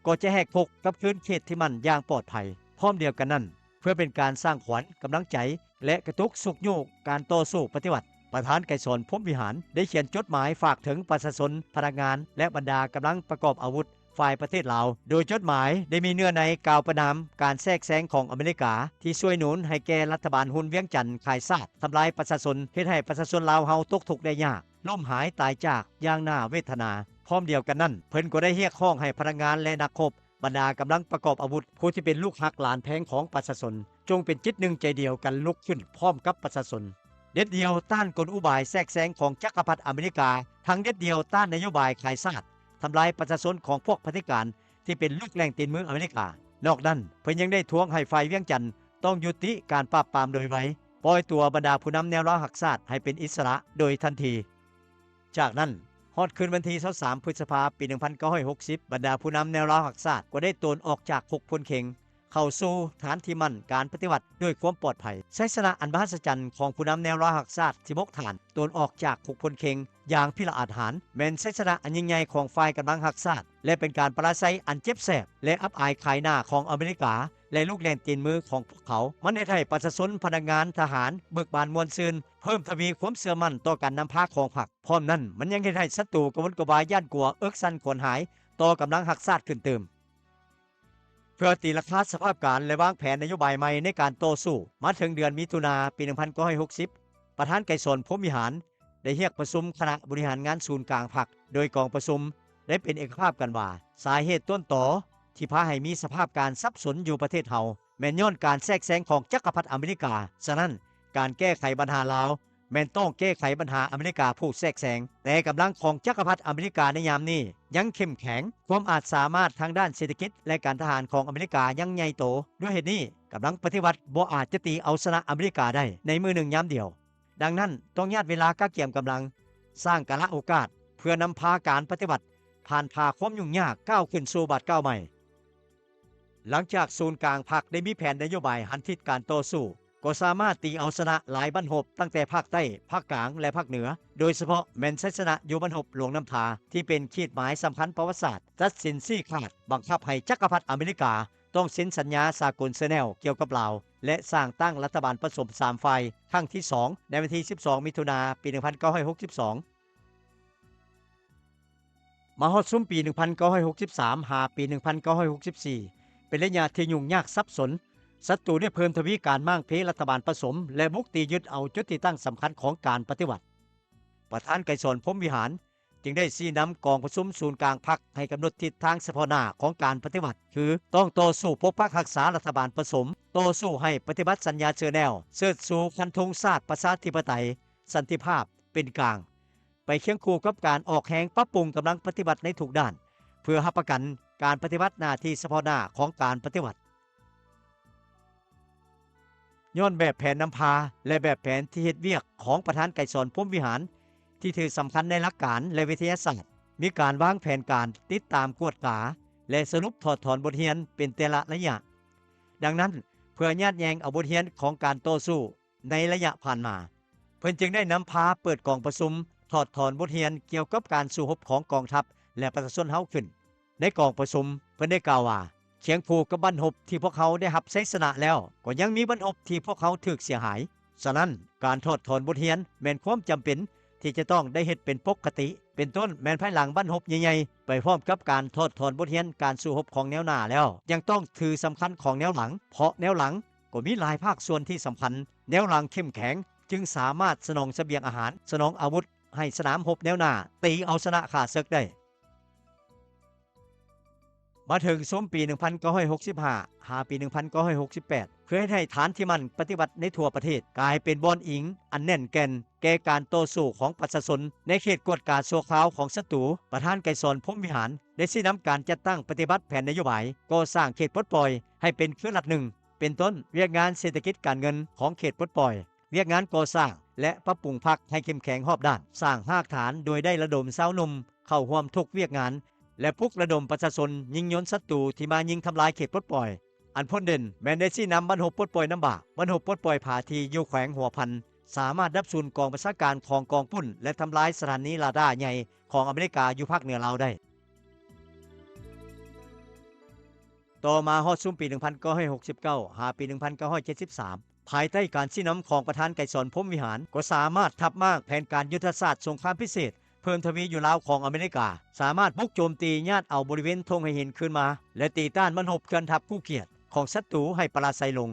ກໍຈະແຫກຄຸກກັບຄືນເຂດທີ່ໝັ້ນຢ່າງປອດໄພ. ພ້ອມດຽວກັນນັ້ນ, ເພື່ອເປັນການສ້າງຂວັນ, ກຳລັງໃຈ ແລະ ກະຕຸກຊຸກຍູ້ການຕໍ່ສູ້ປະຕິວັດ, ປະທານໄກສອນ ພົມວິຫານ ໄດ້ຂຽນຈົດໝາຍຝາກເຖິງປະຊາຊົນ, ພະນັກງານ ແລະ ບັນດາກຳລັງປະກອບອາວຸດ ຝ່າຍປະເທດລາວ, ໂດຍຈົດໝາຍໄດ້ມີເນື້ອໃນກ່າວປະນາມການແຊກແຊງຂອງອາເມລິກາ ທີ່ຊ່ວຍໜູນໃຫ້ແກ່ລັດຖະບານຮຸນວຽງຈັນຂາຍຊາດ, ທຳລາຍປະຊາຊົນ, ເຮັດໃຫ້ປະຊາຊົນລາວເຮົາຕົກທຸກໄດ້ຍາກ, ລົ້ມຫາຍຕາຍຈາກຢ່າງໜ້າເວທະນາ. ພ້ອມດຽວກັນນັ້ນ, ເພິ່ນກໍໄດ້ຮຽກຮ້ອງໃຫ້ພະນັກງານ ແລະ ນັກຮົບ, ບັນດາກຳລັງປະກອບອາວຸດ ຜູ້ທີ່ເປັນລູກຮັກຫຼານແພງຂອງປະຊາຊົນ, ຈົ່ງເປັນຈິດໜຶ່ງໃຈດຽວກັນລຸກຂຶ້ນພ້ອມກັບປະຊາຊົນ, ເດັດດ່ຽວຕ້ານກົນອຸບາຍແຊກແຊງຂອງຈັກກະພັດອາເມລິກາ, ທັງເດັດດ່ຽວຕ້ານນະໂຍບາຍຂາຍຊາດ, ທຳລາຍປະຊາຊົນຂອງພວກຜະເດັດການທີ່ເປັນລູກແຫຼ່ງຕີນມືອາເມລິກາ. ນອກນັ້ນ, ເພິ່ນຍັງໄດ້ທວງໃຫ້ຝ່າຍວຽງຈັນຕ້ອງຍຸຕິການປາບປາມໂດຍໄວ, ປ່ອຍຕົວບັນດາຜູ້ນຳແນວລາວຮັກຊາດໃຫ້ເປັນອິດສະຫຼະໂດຍທັນທີ. ຈາກນັ້ນ, ຮອດຄືນວັນທີຊາວສາມ ພຶດສະພາ ປີໜຶ່ງພັນເກົ້າຮ້ອຍຫົກສິບ ບັນດາຜູ້ນຳແນວລາວຮັກຊາດກໍໄດ້ໂຕນອອກຈາກຄຸກພົນເຄັງ, ເຂົ້າສູ່ຖານທີ່ໝັ້ນການປະຕິວັດດ້ວຍຄວາມປອດໄພ. ໄຊຊະນະອັນມະຫັດສະຈັນຂອງຜູ້ນຳແນວລາວຮັກຊາດສິບຫົກທ່ານ ໂຕນອອກຈາກຄຸກພົນເຄັງຢ່າງພິລະອາດຫານ ແມ່ນໄຊຊະນະອັນຍິ່ງໃຫຍ່ຂອງຝ່າຍກຳລັງຮັກຊາດ ແລະ ເປັນການປະລາໄຊອັນເຈັບແສບ ແລະ ອັບອາຍຂາຍໜ້າຂອງອາເມລິກາ ແລະ ລູກແລ່ນຕີນມືຂອງພວກເຂົາ. ມັນເຮັດໃຫ້ປະຊາຊົນ, ພະນັກງານ, ທະຫານເບີກບານມ່ວນຊື່ນ, ເພີ່ມທະວີຄວາມເຊື່ອໝັ້ນຕໍ່ການນຳພາຂອງພັກ. ພ້ອມນັ້ນ, ມັນຍັງເຮັດໃຫ້ສັດຕູກະວົນກະວາຍຢ້ານກົວ, ເອິກສັ່ນຂວັນຫາຍຕໍ່ກຳລັງຮັກຊາດຂຶ້ນຕື່ມ. ເພື່ອຕີລາຄາສະພາບການ ແລະ ວາງແຜນນະໂຍບາຍໃໝ່ໃນການຕໍ່ສູ້, ມາເຖິງເດືອນມິຖຸນາປີໜຶ່ງພັນເກົ້າຮ້ອຍຫົກສິບ ປະທານໄກສອນ ພົມວິຫານ ໄດ້ຮຽກປະຊຸມຄະນະບໍລິຫານງານສູນກາງພັກ ໂດຍກອງປະຊຸມໄດ້ເປັນເອກະພາບກັນວ່າ ສາເຫດຕົ້ນຕໍທີ່ພາໃຫ້ມີສະພາບການສັບສົນຢູ່ປະເທດເຮົາ ແມ່ນຍ້ອນການແຊກແຊງຂອງຈັກກະພັດອາເມລິກາ. ສະນັ້ນ, ການແກ້ໄຂບັນຫາລາວ ແມ່ນຕ້ອງແກ້ໄຂບັນຫາອາເມລິກາຜູ້ແຊກແຊງ, ແຕ່ກຳລັງຂອງຈັກກະພັດອາເມລິກາໃນຍາມນີ້ຍັງເຂັ້ມແຂງ, ຄວາມອາດສາມາດທາງດ້ານເສດຖະກິດ ແລະ ການທະຫານຂອງອາເມລິກາຍັງໃຫຍ່ໂຕ. ດ້ວຍເຫດນີ້, ກຳລັງປະຕິວັດບໍ່ອາດຈະຕີເອົາຊະນະອາເມລິກາໄດ້ໃນມື້ໜຶ່ງຍາມດຽວ. ດັ່ງນັ້ນ, ຕ້ອງຍາດເວລາກະກຽມກຳລັງ, ສ້າງກາລະໂອກາດ ເພື່ອນຳພາການປະຕິວັດຜ່ານຜ່າຄວາມຫຍຸ້ງຍາກ, ກ້າວຂຶ້ນສູ່ບາດກ້າວໃໝ່. ຫຼັງຈາກສູນກາງພັກໄດ້ມີແຜນນະໂຍບາຍຫັນທິດການຕໍ່ສູ້, ກໍສາມາດຕີເອົາຊະນະຫຼາຍບັ້ນຮົບຕັ້ງແຕ່ພາກໃຕ້, ພາກກາງ ແລະ ພາກເໜືອ, ໂດຍສະເພາະແມ່ນໄຊຊະນະຢູ່ບັ້ນຮົບຫຼວງນ້ຳທາ ທີ່ເປັນຂີດໝາຍສຳຄັນປະຫວັດສາດ, ຕັດສິນຊີ້ຂາດ, ບັງຄັບໃຫ້ຈັກກະພັດອາເມລິກາຕ້ອງເຊັນສັນຍາສາກົນເຊີແນວກ່ຽວກັບລາວ ແລະ ສ້າງຕັ້ງລັດຖະບານປະສົມສາມຝ່າຍຄັ້ງທີສອງ ໃນວັນທີສິບສອງ ມິຖຸນາ ປີໜຶ່ງພັນເກົ້າຮ້ອຍຫົກສິບສອງ. ມາຮອດຊຸມປີໜຶ່ງພັນເກົ້າຮ້ອຍຫົກສິບສາມ ຫາປີໜຶ່ງພັນເກົ້າຮ້ອຍຫົກສິບສີ່ ເປັນໄລຍະທີ່ຫຍຸ້ງຍາກສັບສົນ, ສັດຕູໄດ້ເພີ່ມທະວີການມ້າງເພລັດຖະບານປະສົມ ແລະ ບຸກຕີຍຶດເອົາຈຸດທີ່ຕັ້ງສຳຄັນຂອງການປະຕິວັດ. ປະທານໄກສອນ ພົມວິຫານ ຈຶ່ງໄດ້ຊີ້ນຳກອງປະຊຸມສູນກາງພັກໃຫ້ກຳນົດທິດທາງສະເພາະໜ້າຂອງການປະຕິວັດ ຄື ຕ້ອງຕໍ່ສູ້ປົກປັກຮັກສາລັດຖະບານປະສົມ, ຕໍ່ສູ້ໃຫ້ປະຕິບັດສັນຍາເຊີແນວ, ເຊີດຊູຄັນທຸງຊາດປະຊາທິປະໄຕ, ສັນຕິພາບ, ເປັນກາງ ໄປຄຽງຄູ່ກັບການອອກແຮງປັບປຸງກຳລັງປະຕິວັດໃນທຸກດ້ານ ເພື່ອຮັບປະກັນການປະຕິບັດໜ້າທີ່ສະເພາະໜ້າຂອງການປະຕິວັດ. ຍ້ອນແບບແຜນນຳພາ ແລະ ແບບແຜນທີ່ເຮັດວຽກຂອງປະທານໄກສອນ ພົມວິຫານ ທີ່ຖືສຳຄັນໃນຫຼັກການ ແລະ ວິທະຍາສາດ, ມີການວາງແຜນການຕິດຕາມກວດກາ ແລະ ສະຫຼຸບຖອດຖອນບົດຮຽນເປັນແຕ່ລະໄລຍະ. ດັ່ງນັ້ນ, ເພື່ອຍາດແຍ່ງເອົາບົດຮຽນຂອງການຕໍ່ສູ້ ໃນໄລຍະຜ່ານມາ, ເພິ່ນຈຶ່ງໄດ້ນຳພາເປີດກອງປະຊຸມຖອດຖອນບົດຮຽນກ່ຽວກັບການສູ້ຮົບຂອງກອງທັບ ແລະ ປະຊາຊົນເຮົາຂຶ້ນ. ໃນກອງປະຊຸມ, ເພິ່ນໄດ້ກ່າວວ່າ, ຄຽງຄູ່ກັບບັ້ນຮົບທີ່ພວກເຮົາໄດ້ຮັບໄຊຊະນະແລ້ວ, ກໍຍັງມີບັ້ນຮົບທີ່ພວກເຮົາຖືກເສຍຫາຍ. ສະນັ້ນ, ການຖອດຖອນບົດຮຽນແມ່ນຄວາມຈຳເປັນທີ່ຈະຕ້ອງໄດ້ເຮັດເປັນປົກກະຕິ, ເປັນຕົ້ນແມ່ນພາຍຫຼັງບັ້ນຮົບໃຫຍ່ໆ ໄປພ້ອມກັບການຖອດຖອນບົດຮຽນການສູ້ຮົບຂອງແນວໜ້າແລ້ວ, ຍັງຕ້ອງຖືສຳຄັນຂອງແນວຫຼັງ, ເພາະແນວຫຼັງ ກໍມີຫຼາຍພາກສ່ວນທີ່ສຳຄັນ, ແນວຫຼັງເຂັ້ມແຂງຈຶ່ງສາມາດສະໜອງສະບຽງອາຫານ, ສະໜອງອາວຸດໃຫ້ສະໜາມຮົບແນວໜ້າ, ຕີເອົາຊະນະຂ້າເສິກໄດ້. ມາເຖິງຊຸມປີໜຶ່ງພັນເກົ້າຮ້ອຍຫົກສິບຫ້າ ຫາປີໜຶ່ງພັນເກົ້າຮ້ອຍຫົກສິບແປດ ເພື່ອເຮັດໃຫ້ຖານທີ່ໝັ້ນປະຕິວັດໃນທົ່ວປະເທດກາຍເປັນບ່ອນອີງອັນແໜ້ນແກ່ນແກ່ການຕໍ່ສູ້ຂອງປະຊາຊົນໃນເຂດກວດກາຊົ່ວຄາວຂອງສັດຕູ, ປະທານໄກສອນ ພົມວິຫານ ໄດ້ຊີ້ນຳການຈັດຕັ້ງປະຕິບັດແຜນນະໂຍບາຍກໍ່ສ້າງເຂດປົດປ່ອຍໃຫ້ເປັນເຄືອລັດໜຶ່ງ ເປັນຕົ້ນ ວຽກງານເສດຖະກິດການເງິນຂອງເຂດປົດປ່ອຍ, ວຽກງານກໍ່ສ້າງ ແລະ ປັບປຸງພັກໃຫ້ເຂັ້ມແຂງຮອບດ້ານ, ສ້າງຮາກຖານໂດຍໄດ້ລະດົມຊາວໜຸ່ມເຂົ້າຮ່ວມທຸກວຽກງານ ແລະ ປຸກລະດົມປະຊາຊົນຍິງຍົນສັດຕູທີ່ມາຍິງທຳລາຍເຂດປົດປ່ອຍ. ອັນພົ້ນເດັ່ນແມ່ນໄດ້ຊີ້ນຳບັ້ນຮົບປົດປ່ອຍນ້ຳບາກ, ບັ້ນຮົບປົດປ່ອຍຜາທີ່ຢູ່ແຂວງຫົວພັນ ສາມາດດັບສູນກອງບັນຊາການຂອງກອງປຸ້ນ ແລະ ທຳລາຍສະຖານີລາດ້າໃຫຍ່ຂອງອາເມລິກາຢູ່ພາກເໜືອລາວໄດ້. ຕໍ່ມາຮອດຊຸມປີໜຶ່ງພັນເກົ້າຮ້ອຍຫົກສິບເກົ້າ ຫາປີໜຶ່ງພັນເກົ້າຮ້ອຍເຈັດສິບສາມ ພາຍໃຕ້ການຊີ້ນຳຂອງປະທານໄກສອນ ພົມວິຫານ ກໍສາມາດທັບມ້າງແຜນການຍຸດທະສາດສົງຄາມພິເສດເພີ່ມທະວີຢູ່ລາວຂອງອາເມລິກາ, ສາມາດບຸກໂຈມຕີຍາດເອົາບໍລິເວນທົ່ງໄຫຫີນຄືນມາ ແລະ ຕີຕ້ານບັ້ນຮົບເຄື່ອນທັບຄູ່ກຽດຂອງສັດຕູໃຫ້ປະລາໄຊລົງ.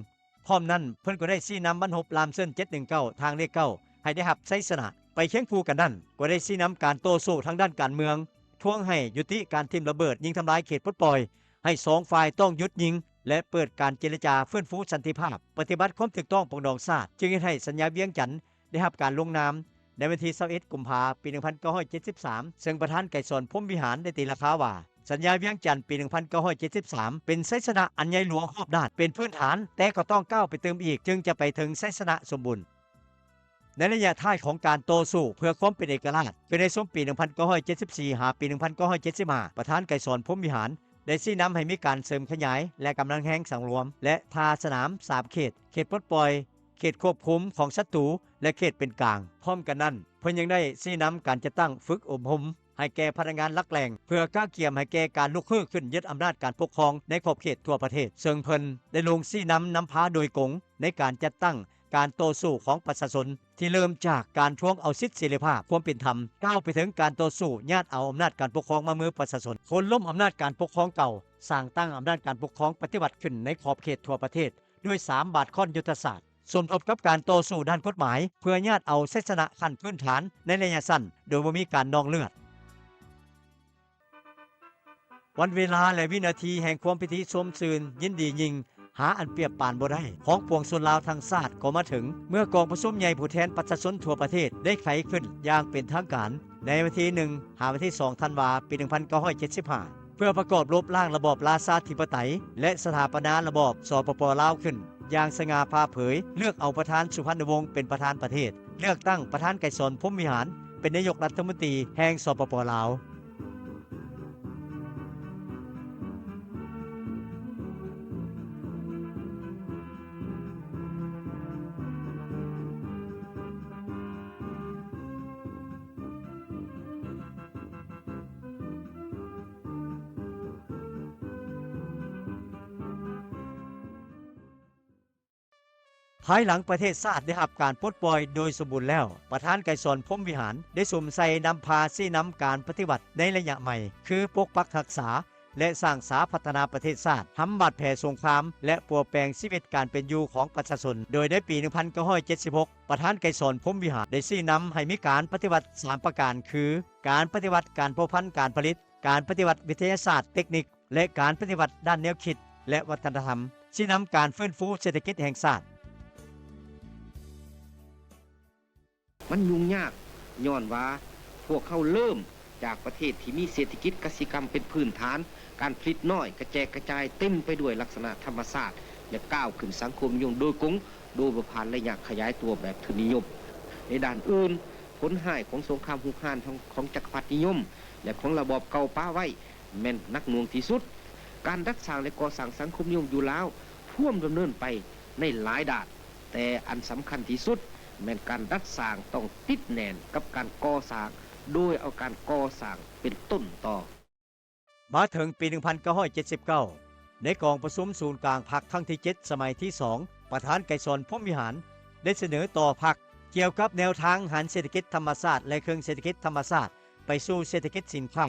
ພ້ອມນັ້ນ, ເພິ່ນກໍໄດ້ຊີ້ນຳບັ້ນຮົບລາມເຊີນເຈັດໜຶ່ງເກົ້າ ທາງເລກເກົ້າ ໃຫ້ໄດ້ຮັບໄຊຊະນະ. ໄປຄຽງຄູ່ກັນນັ້ນ, ກໍໄດ້ຊີ້ນຳການຕໍ່ສູ້ທາງດ້ານການເມືອງ, ທວງໃຫ້ຍຸຕິການຖິ້ມລະເບີດຍິງທຳລາຍເຂດປົດປ່ອຍ, ໃຫ້ສອງຝ່າຍຕ້ອງຢຸດຍິງ ແລະ ເປີດການເຈລະຈາຟື້ນຟູສັນຕິພາບ, ປະຕິບັດຄວາມຖືກຕ້ອງປອງດອງຊາດ, ຈຶ່ງເຮັດໃຫ້ສັນຍາວຽງຈັນ ໄດ້ຮັບການລົງນາມໃນວັນທີຊາວເອັດ ກຸມພາ ປີໜຶ່ງພັນເກົ້າຮ້ອຍເຈັດສິບສາມ ເຊິ່ງປະທານໄກສອນ ພົມວິຫານ ໄດ້ຕີລາຄາວ່າ ສັນຍາວຽງຈັນປີໜຶ່ງພັນເກົ້າຮ້ອຍເຈັດສິບສາມ ເປັນໄຊຊະນະອັນໃຫຍ່ຫຼວງຮອບດ້ານ, ເປັນພື້ນຖານ, ແຕ່ກໍຕ້ອງກ້າວໄປຕື່ມອີກ ຈຶ່ງຈະໄປເຖິງໄຊຊະນະສົມບູນ. ໃນໄລຍະທ້າຍຂອງການຕໍ່ສູ້ເພື່ອຄວາມເປັນເອກະລາດ, ຄືໃນຊຸມປີໜຶ່ງພັນເກົ້າຮ້ອຍເຈັດສິບສີ່ ຫາປີໜຶ່ງພັນເກົ້າຮ້ອຍເຈັດສິບຫ້າ ປະທານໄກສອນ ພົມວິຫານ ໄດ້ຊີ້ນຳໃຫ້ມີການເສີມຂະຫຍາຍ ແລະ ກຳລັງແຮງສັງລວມ ແລະ ທ່າສະໜາມສາມເຂດ, ເຂດປົດປ່ອຍ, ເຂດຄວບຄຸມຂອງສັດຕູ ແລະ ເຂດເປັນກາງ. ພ້ອມກັນນັ້ນ, ເພິ່ນຍັງໄດ້ຊີ້ນຳການຈັດຕັ້ງຝຶກອົບຮົມໃຫ້ແກ່ພະນັກງານຫຼັກແຫຼ່ງ ເພື່ອກະກຽມໃຫ້ແກ່ການລຸກຮືຂຶ້ນຍຶດອຳນາດການປົກຄອງໃນຂອບເຂດທົ່ວປະເທດ, ເຊິ່ງເພິ່ນໄດ້ລົງຊີ້ນຳນຳພາໂດຍກົງໃນການຈັດຕັ້ງການຕໍ່ສູ້ຂອງປະຊາຊົນ ທີ່ເລີ່ມຈາກການທວງເອົາສິດເສລີພາບ, ຄວາມເປັນທຳ, ກ້າວໄປເຖິງການຕໍ່ສູ້ຍາດເອົາອຳນາດການປົກຄອງມາມືປະຊາຊົນ, ໂຄ່ນລົ້ມອຳນາດການປົກຄອງເກົ່າ, ສ້າງຕັ້ງອຳນາດການປົກຄອງປະຕິວັດຂຶ້ນໃນຂອບເຂດທົ່ວປະເທດ ດ້ວຍສາມບາດຄ້ອນຍຸດທະສາດ, ສົມທົບກັບການຕໍ່ສູ້ດ້ານກົດໝາຍ ເພື່ອຍາດເອົາໄຊຊະນະຂັ້ນພື້ນຖານໃນໄລຍະສັ້ນ ໂດຍບໍ່ມີການນອງເລືອດ. ວັນເວລາ ແລະ ວິນາທີແຫ່ງຄວາມປີຕິຊົມຊື່ນຍິນດີຍິ່ງ ຫາອັນປຽບປານບໍ່ໄດ້ ຂອງປວງຊົນລາວທັງຊາດກໍມາເຖິງ ເມື່ອກອງປະຊຸມໃຫຍ່ຜູ້ແທນປະຊາຊົນທົ່ວປະເທດໄດ້ໄຂຂຶ້ນຢ່າງເປັນທາງການ ໃນວັນທີໜຶ່ງ ຫາວັນທີສອງ ທັນວາ ປີໜຶ່ງພັນເກົ້າຮ້ອຍເຈັດສິບຫ້າ ເພື່ອປະກອບລົບລ້າງລະບອບລາຊາທິປະໄຕ ແລະ ສະຖາປະນາລະບອບ ສປປ ລາວ ຂຶ້ນຢ່າງສະຫງ່າຜ່າເຜີຍ, ເລືອກເອົາປະທານສຸພັນນະວົງເປັນປະທານປະເທດ, ເລືອກຕັ້ງປະທານໄກສອນ ພົມວິຫານ ເປັນນາຍົກລັດຖະມົນຕີແຫ່ງ ສປປ ລາວ. ພາຍຫຼັງປະເທດຊາດໄດ້ຮັບການປົດປ່ອຍໂດຍສົມບູນແລ້ວ, ປະທານໄກສອນ ພົມວິຫານ ໄດ້ສຸມໃສ່ນຳພາຊີ້ນຳການປະຕິວັດໃນໄລຍະໃໝ່ ຄື ປົກປັກຮັກສາ ແລະ ສ້າງສາພັດທະນາປະເທດຊາດ, ທຳບາດແຜສົງຄາມ ແລະ ປົວແປງຊີວິດການເປັນຢູ່ຂອງປະຊາຊົນ, ໂດຍໃນປີໜຶ່ງພັນເກົ້າຮ້ອຍເຈັດສິບຫົກ ປະທານໄກສອນ ພົມວິຫານ ໄດ້ຊີ້ນຳໃຫ້ມີການປະຕິວັດສາມປະການ ຄື ການປະຕິວັດການພົວພັນການຜະລິດ, ການປະຕິວັດວິທະຍາສາດເຕັກນິກ ແລະ ການປະຕິວັດດ້ານແນວຄິດ ແລະ ວັດທະນະທຳ, ຊີ້ນຳການຟື້ນຟູເສດຖະກິດແຫ່ງຊາດ. ມັນຫຍຸ້ງຍາກ ຍ້ອນວ່າພວກເຮົາເລີ່ມຈາກປະເທດທີ່ມີເສດຖະກິດກະສິກຳເປັນພື້ນຖານ, ການຜະລິດນ້ອຍ, ກະແຈກກະຈາຍເຕັມໄປດ້ວຍລັກສະນະທຳມະຊາດ ແລະ ກ້າວຂຶ້ນສັງຄົມນິຍົມໂດຍກົງ ໂດຍບໍ່ຜ່ານໄລຍະຂະຫຍາຍຕົວແບບທຶນນິຍົມ. ໃນດ້ານອື່ນ, ຜົນຮ້າຍຂອງສົງຄາມຮຸກຮານຂອງ ຂອງຈັກກະພັດນິຍົມ ແລະ ຂອງລະບອບເກົ່າປະໄວ້ ແມ່ນໜັກໜ່ວງທີ່ສຸດ. ການດັດສ້າງ ແລະ ກໍ່ສ້າງສັງຄົມນິຍົມຢູ່ລາວພວມດຳເນີນໄປໃນຫຼາຍດ້ານ, ແຕ່ອັນສຳຄັນທີ່ສຸດແມ່ນການດັດສ້າງຕ້ອງຕິດແໜ້ນກັບການກໍ່ສ້າງ ໂດຍເອົາການກໍ່ສ້າງເປັນຕົ້ນຕໍ. ມາເຖິງປີໜຶ່ງພັນເກົ້າຮ້ອຍເຈັດສິບເກົ້າ ໃນກອງປະຊຸມສູນກາງພັກຄັ້ງທີເຈັດ ສະໄໝທີສອງ ປະທານໄກສອນ ພົມວິຫານ ໄດ້ສະເໜີຕໍ່ພັກກ່ຽວກັບແນວທາງຫັນເສດຖະກິດທຳມະຊາດ ແລະ ເຄິ່ງເສດຖະກິດທຳມະຊາດໄປສູ່ເສດຖະກິດສິນຄ້າ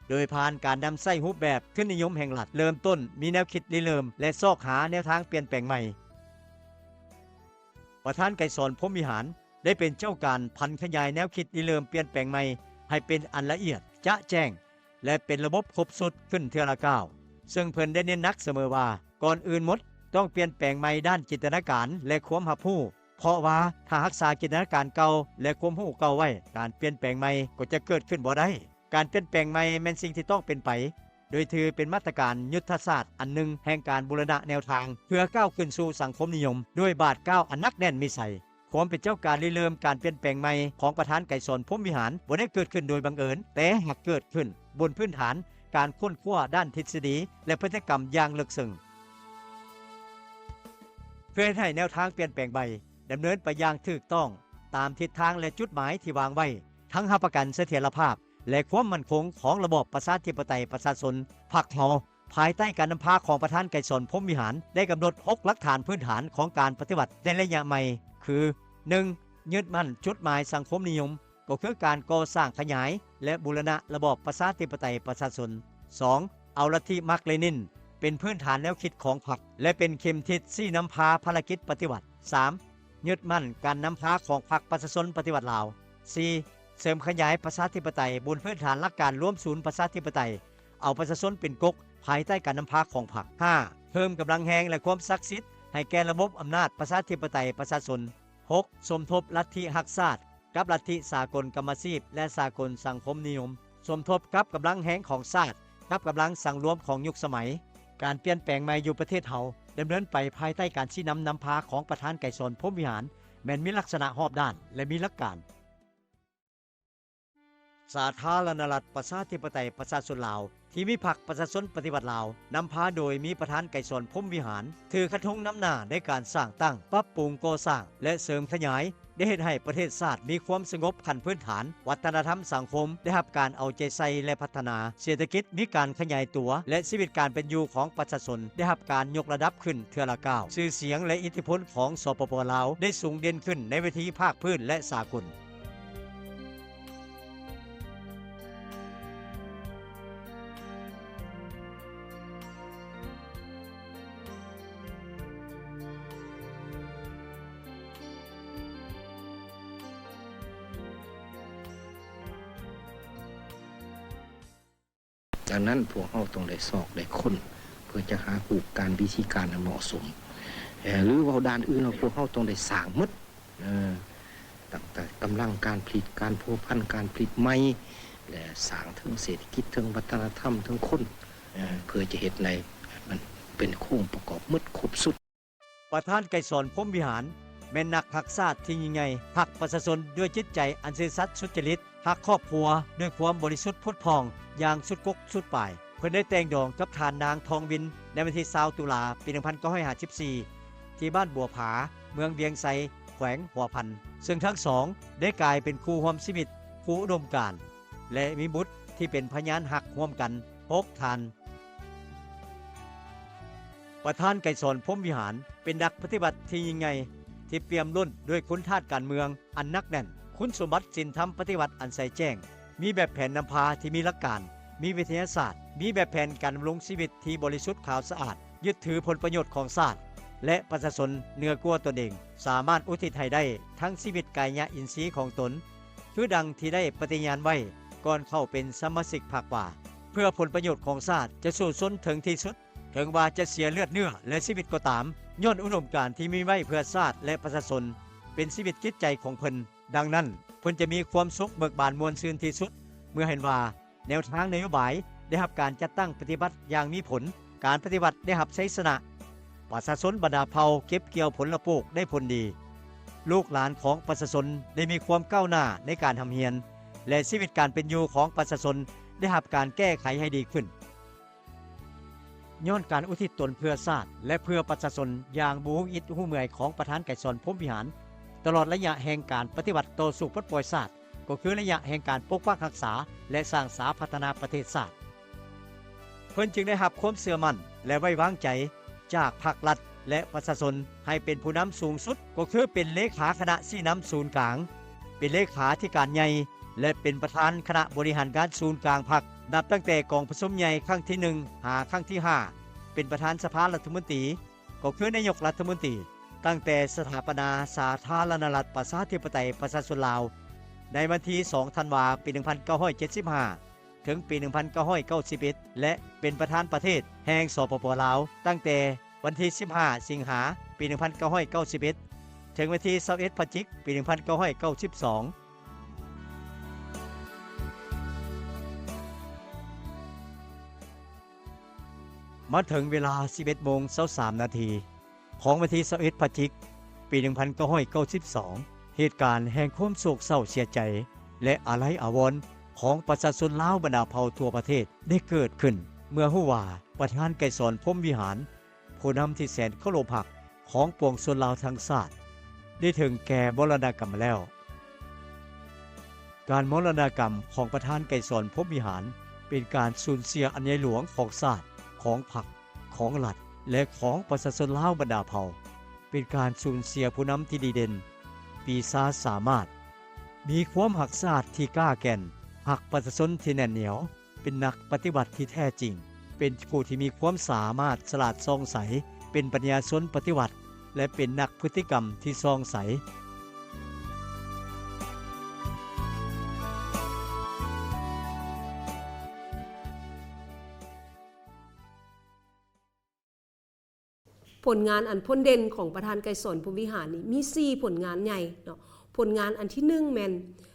ໂດຍຜ່ານການນຳໃຊ້ຮູບແບບທຶນນິຍົມແຫ່ງລັດ, ເລີ່ມຕົ້ນມີແນວຄິດລິເລີ່ມ ແລະ ຊອກຫາແນວທາງປ່ຽນແປງໃໝ່. ປະທານໄກສອນ ພົມວິຫານ ໄດ້ເປັນເຈົ້າການຜັນຂະຫຍາຍແນວຄິດລິເລີ່ມປ່ຽນແປງໃໝ່ໃຫ້ເປັນອັນລະອຽດ, ຈະແຈ້ງ ແລະ ເປັນລະບົບຄົບຊຸດຂຶ້ນເທື່ອລະກ້າວ, ເຊິ່ງເພິ່ນໄດ້ເນັ້ນໜັກສະເໝີວ່າ ກ່ອນອື່ນໝົດຕ້ອງປ່ຽນແປງໃໝ່ດ້ານຈິນຕະນາການ ແລະ ຄວາມຮັບຮູ້, ເພາະວ່າຖ້າຮັກສາຈິນຕະນາການເກົ່າ ແລະ ຄວາມຮູ້ເກົ່າໄວ້, ການປ່ຽນແປງໃໝ່ກໍຈະເກີດຂຶ້ນບໍ່ໄດ້. ການປ່ຽນແປງໃໝ່ແມ່ນສິ່ງທີ່ຕ້ອງເປັນໄປ, ໂດຍຖືເປັນມາດຕະການຍຸດທະສາດອັນໜຶ່ງແຫ່ງການບູລະນະແນວທາງ ເພື່ອກ້າວຂຶ້ນສູ່ສັງຄົມນິຍົມ ດ້ວຍບາດກ້າວອັນໜັກແໜ້ນມີໄຊ. ຄວາມເປັນເຈົ້າການລິເລີ່ມການປ່ຽນແປງໃໝ່ຂອງປະທານໄກສອນ ພົມວິຫານ ບໍ່ໄດ້ເກີດຂຶ້ນໂດຍບັງເອີນ, ແຕ່ຫາກເກີດຂຶ້ນບົນພື້ນຖານການຄົ້ນຄວ້າດ້ານທິດສະດີ ແລະ ພຶດຕິກຳຢ່າງເລິກເຊິ່ງ. ເພື່ອເຮັດໃຫ້ແນວທາງປ່ຽນແປງໃໝ່ດຳເນີນໄປຢ່າງຖືກຕ້ອງຕາມທິດທາງ ແລະ ຈຸດໝາຍທີ່ວາງໄວ້, ທັງຮັບປະກັນສະຖຽນລະພາບ ແລະ ຄວາມໝັ້ນຄົງຂອງລະບອບປະຊາທິປະໄຕປະຊາຊົນ, ພັກເຮົາ ພາຍໃຕ້ການນຳພາຂອງປະທານໄກສອນ ພົມວິຫານ ໄດ້ກຳນົດຫົກຫຼັກຖານພື້ນຖານຂອງການປະຕິວັດໃນໄລຍະໃໝ່ ຄື ໜຶ່ງ ຍຶດໝັ້ນຈຸດໝາຍສັງຄົມນິຍົມ ກໍຄືການກໍ່ສ້າງຂະຫຍາຍ ແລະ ບູລະນະລະບອບປະຊາທິປະໄຕປະຊາຊົນ. ສອງ ເອົາລັດທິມາກເລນິນເປັນພື້ນຖານແນວຄິດຂອງພັກ ແລະ ເປັນເຂັມທິດຊີ້ນຳພາພາລະກິດປະຕິວັດ. ສາມ ຍຶດໝັ້ນການນຳພາຂອງພັກປະຊາຊົນປະຕິວັດລາວ. ສີ່ ເສີມຂະຫຍາຍປະຊາທິປະໄຕບົນພື້ນຖານຫຼັກການລວມສູນປະຊາທິປະໄຕ, ເອົາປະຊາຊົນເປັນກົກພາຍໃຕ້ການນຳພາຂອງພັກ. ຫ້າ ເພີ່ມກຳລັງແຮງ ແລະ ຄວາມສັກສິດໃຫ້ແກ່ລະບົບອຳນາດປະຊາທິປະໄຕປະຊາຊົນ. ຫົກ ສົມທົບລັດທິຮັກຊາດກັບລັດທິສາກົນກຳມະຊີບ ແລະ ສາກົນສັງຄົມນິຍົມ, ສົມທົບກັບກຳລັງແຮງຂອງຊາດ ກັບກຳລັງສັງລວມຂອງຍຸກສະໄໝ. ການປ່ຽນແປງໃໝ່ຢູ່ປະເທດເຮົາດຳເນີນໄປພາຍໃຕ້ການຊີ້ນຳນຳພາຂອງປະທານໄກສອນ ພົມວິຫານ ແມ່ນມີລັກສະນະຮອບດ້ານ ແລະ ມີຫຼັກການ. ສາທາລະນະລັດ ປະຊາທິປະໄຕ ປະຊາຊົນລາວ ທີ່ມີພັກປະຊາຊົນປະຕິວັດລາວນຳພາ ໂດຍມີປະທານໄກສອນ ພົມວິຫານ ຖືກະທົງນຳໜ້າໃນການສ້າງຕັ້ງ, ປັບປຸງ, ກໍ່ສ້າງ ແລະ ເສີມຂະຫຍາຍ ໄດ້ເຮັດໃຫ້ປະເທດຊາດມີຄວາມສະຫງົບຂັ້ນພື້ນຖານ, ວັດທະນະທຳສັງຄົມໄດ້ຮັບການເອົາໃຈໃສ່ ແລະ ພັດທະນາ, ເສດຖະກິດມີການຂະຫຍາຍຕົວ ແລະ ຊີວິດການເປັນຢູ່ຂອງປະຊາຊົນໄດ້ຮັບການຍົກລະດັບຂຶ້ນເທື່ອລະກ້າວ, ຊື່ສຽງ ແລະ ອິດທິພົນຂອງ ສປປ ລາວ ໄດ້ສູງເດັ່ນຂຶ້ນໃນເວທີພາກພື້ນ ແລະ ສາກົນ. ດັ່ງນັ້ນ ພວກເຮົາຕ້ອງໄດ້ຊອກໄດ້ຄົ້ນ ເພື່ອຈະຫາຮູບການ ວິທີການອັນເໝາະສົມ ເອີ ຫຼືເວົ້າດ້ານອື່ນວ່າ ພວກເຮົາຕ້ອງໄດ້ສ້າງໝົດ ເອີ ຕັ້ງແຕ່ກຳລັງການຜະລິດ, ການພົວພັນ, ການຜະລິດໃໝ່ ແລະ ສ້າງເຖິງເສດຖະກິດ, ເຖິງວັດທະນະທຳ, ເຖິງຄົນ ເອີ ເພື່ອຈະເຮັດໃຫ້ມັນເປັນໂຄງປະກອບໝົດຄົບຊຸດ. ປະທານໄກສອນ ພົມວິຫານ ແມ່ນນັກຮັກຊາດທີ່ຍິ່ງໃຫຍ່, ຮັກປະຊາຊົນດ້ວຍຈິດໃຈອັນຊື່ສັດສຸດຈະລິດ, ຮັກຄອບຄົວດ້ວຍຄວາມບໍລິສຸດຜຸດຜ່ອງຢ່າງສຸດກົກສຸດປາຍ. ເພິ່ນໄດ້ແຕ່ງດອງກັບທ່ານນາງ ທອງວິນ ໃນວັນທີຊາວ ຕຸລາ ປີໜຶ່ງພັນເກົ້າຮ້ອຍຫ້າສິບສີ່ ທີ່ບ້ານບົວຜາ, ເມືອງວຽງໄຊ, ແຂວງຫົວພັນ, ເຊິ່ງທັງສອງໄດ້ກາຍເປັນຄູ່ຮ່ວມຊີວິດ, ຄູ່ອຸດົມການ ແລະ ມີບຸດທີ່ເປັນພະຍານຮັກຮ່ວມກັນຫົກທ່ານ. ປະທານໄກສອນ ພົມວິຫານ ເປັນນັກປະຕິວັດທີ່ຍິ່ງໃຫຍ່ ທີ່ປ່ຽມລົ້ນດ້ວຍຄຸນທາດການເມືອງອັນໜັກແໜ້ນ, ຄຸນສົມບັດສິນທຳປະຕິວັດອັນໃສແຈ້ງ, ມີແບບແຜນນຳພາທີ່ມີຫຼັກການ, ມີວິທະຍາສາດ, ມີແບບແຜນການດຳລົງຊີວິດທີ່ບໍລິສຸດຂາວສະອາດ, ຍຶດຖືຜົນປະໂຫຍດຂອງຊາດ ແລະ ປະຊາຊົນເໜືອກວ່າຕົນເອງ, ສາມາດອຸທິດໃຫ້ໄດ້ທັງຊີວິດກາຍະອິນຊີຂອງຕົນ, ຄືດັ່ງທີ່ໄດ້ປະຕິຍານໄວ້ກ່ອນເຂົ້າເປັນສະມາຊິກພັກວ່າ ເພື່ອຜົນປະໂຫຍດຂອງຊາດຈະສູ້ຊົນເຖິງທີ່ສຸດ, ເຖິງວ່າຈະເສຍເລືອດເນື້ອ ແລະ ຊີວິດກໍຕາມ, ຍ້ອນອຸດົມການທີ່ມີໄວ້ເພື່ອຊາດ ແລະ ປະຊາຊົນ ເປັນຊີວິດຈິດໃຈຂອງເພິ່ນ. ດັ່ງນັ້ນ, ເພິ່ນຈະມີຄວາມສຸກເບີກບານມ່ວນຊື່ນທີ່ສຸດ ເມື່ອເຫັນວ່າ ແນວທາງນະໂຍບາຍໄດ້ຮັບການຈັດຕັ້ງປະຕິບັດຢ່າງມີຜົນ, ການປະຕິວັດໄດ້ຮັບໄຊຊະນະ, ປະຊາຊົນບັນດາເຜົ່າເກັບກ່ຽວຜົນລະປູກໄດ້ຜົນດີ, ລູກຫຼານຂອງປະຊາຊົນໄດ້ມີຄວາມກ້າວໜ້າໃນການຮ່ຳຮຽນ ແລະ ຊີວິດການເປັນຢູ່ຂອງປະຊາຊົນໄດ້ຮັບການແກ້ໄຂໃຫ້ດີຂຶ້ນ. ຍ້ອນການອຸທິດຕົນເພື່ອຊາດ ແລະ ເພື່ອປະຊາຊົນຢ່າງບໍ່ຮູ້ອິດຮູ້ເມື່ອຍຂອງປະທານໄກສອນ ພົມວິຫານ ຕະຫຼອດໄລຍະແຫ່ງການປະຕິວັດຕໍ່ສູ້ປົດປ່ອຍຊາດ ກໍຄືໄລຍະແຫ່ງການປົກປັກຮັກສາ ແລະ ສ້າງສາພັດທະນາປະເທດຊາດ. ເພິ່ນຈຶ່ງໄດ້ຮັບຄວາມເຊື່ອໝັ້ນ ແລະ ໄວ້ວາງໃຈຈາກພັກລັດ ແລະ ປະຊາຊົນ ໃຫ້ເປັນຜູ້ນຳສູງສຸດ, ກໍຄືເປັນເລຂາຄະນະຊີ້ນຳສູນກາງ, ເປັນເລຂາທິການໃຫຍ່ ແລະ ເປັນປະທານຄະນະບໍລິຫານງານສູນກາງພັກ, ນັບຕັ້ງແຕ່ກອງປະຊຸມໃຫຍ່ຄັ້ງທີໜຶ່ງ ຫາຄັ້ງທີຫ້າ ເປັນປະທານສະພາລັດຖະມົນຕີ, ກໍຄືນາຍົກລັດຖະມົນຕີ, ຕັ້ງແຕ່ສະຖາປະນາສາທາລະນະລັດປະຊາທິປະໄຕປະຊາຊົນລາວ ໃນວັນທີສອງທັນວາ ປີໜຶ່ງພັນເກົ້າຮ້ອຍເຈັດສິບຫ້າ ເຖິງປີໜຶ່ງພັນເກົ້າຮ້ອຍເກົ້າສິບເອັດ ແລະ ເປັນປະທານປະເທດແຫ່ງ ສປປ ລາວ ຕັ້ງແຕ່ວັນທີສິບຫ້າ ສິງຫາ ປີໜຶ່ງພັນເກົ້າຮ້ອຍເກົ້າສິບເອັດ ເຖິງວັນທີຊາວເອັດ ພະຈິກ ປີໜຶ່ງພັນເກົ້າຮ້ອຍເກົ້າສິບສອງ. ມາເຖິງເວລາສິບເອັດໂມງຊາວສາມນາທີ ຂອງວັນທີຊາວເອັດ ພະຈິກ ປີໜຶ່ງພັນເກົ້າຮ້ອຍເກົ້າສິບສອງ ເຫດການແຫ່ງຄວາມໂສກເສົ້າເສຍໃຈ ແລະ ອາໄລອາວອນຂອງປະຊາຊົນລາວບັນດາເຜົ່າທົ່ວປະເທດໄດ້ເກີດຂຶ້ນ ເມື່ອຮູ້ວ່າປະທານໄກສອນ ພົມວິຫານ ຜູ້ນຳທີ່ແສນເຄົາລົບຮັກຂອງປວງຊົນລາວທັງຊາດ ໄດ້ເຖິງແກ່ມໍລະນະກຳມາແລ້ວ. ການມໍລະນະກຳຂອງປະທານໄກສອນ ພົມວິຫານ ເປັນການສູນເສຍອັນໃຫຍ່ຫຼວງຂອງຊາດ, ຂອງພັກ, ຂອງລັດ ແລະ ຂອງປະຊາຊົນລາວບັນດາເຜົ່າ, ເປັນການສູນເສຍຜູ້ນຳທີ່ດີເດັ່ນ, ປີຊາສາມາດ, ມີຄວາມຮັກຊາດທີ່ກ້າແກ່ນ, ຮັກປະຊາຊົນທີ່ແໜ້ນໜຽວ, ເປັນນັກປະຕິວັດທີ່ແທ້ຈິງ, ເປັນຜູ້ທີ່ມີຄວາມສາມາດສະຫຼາດສ່ອງໃສ, ເປັນປັນຍາຊົນປະຕິວັດ ແລະ ເປັນນັກພຶດຕິກຳທີ່ສ່ອງໃສ. ຜົນງານອັນພົ້ນເດັ່ນຂອງປະທານໄກສອນ ພົມວິຫານນີ້ມີສີ່ຜົນງານໃຫຍ່ເນາະ. ຜົນງານອັນທີໜຶ່ງແມ່ນ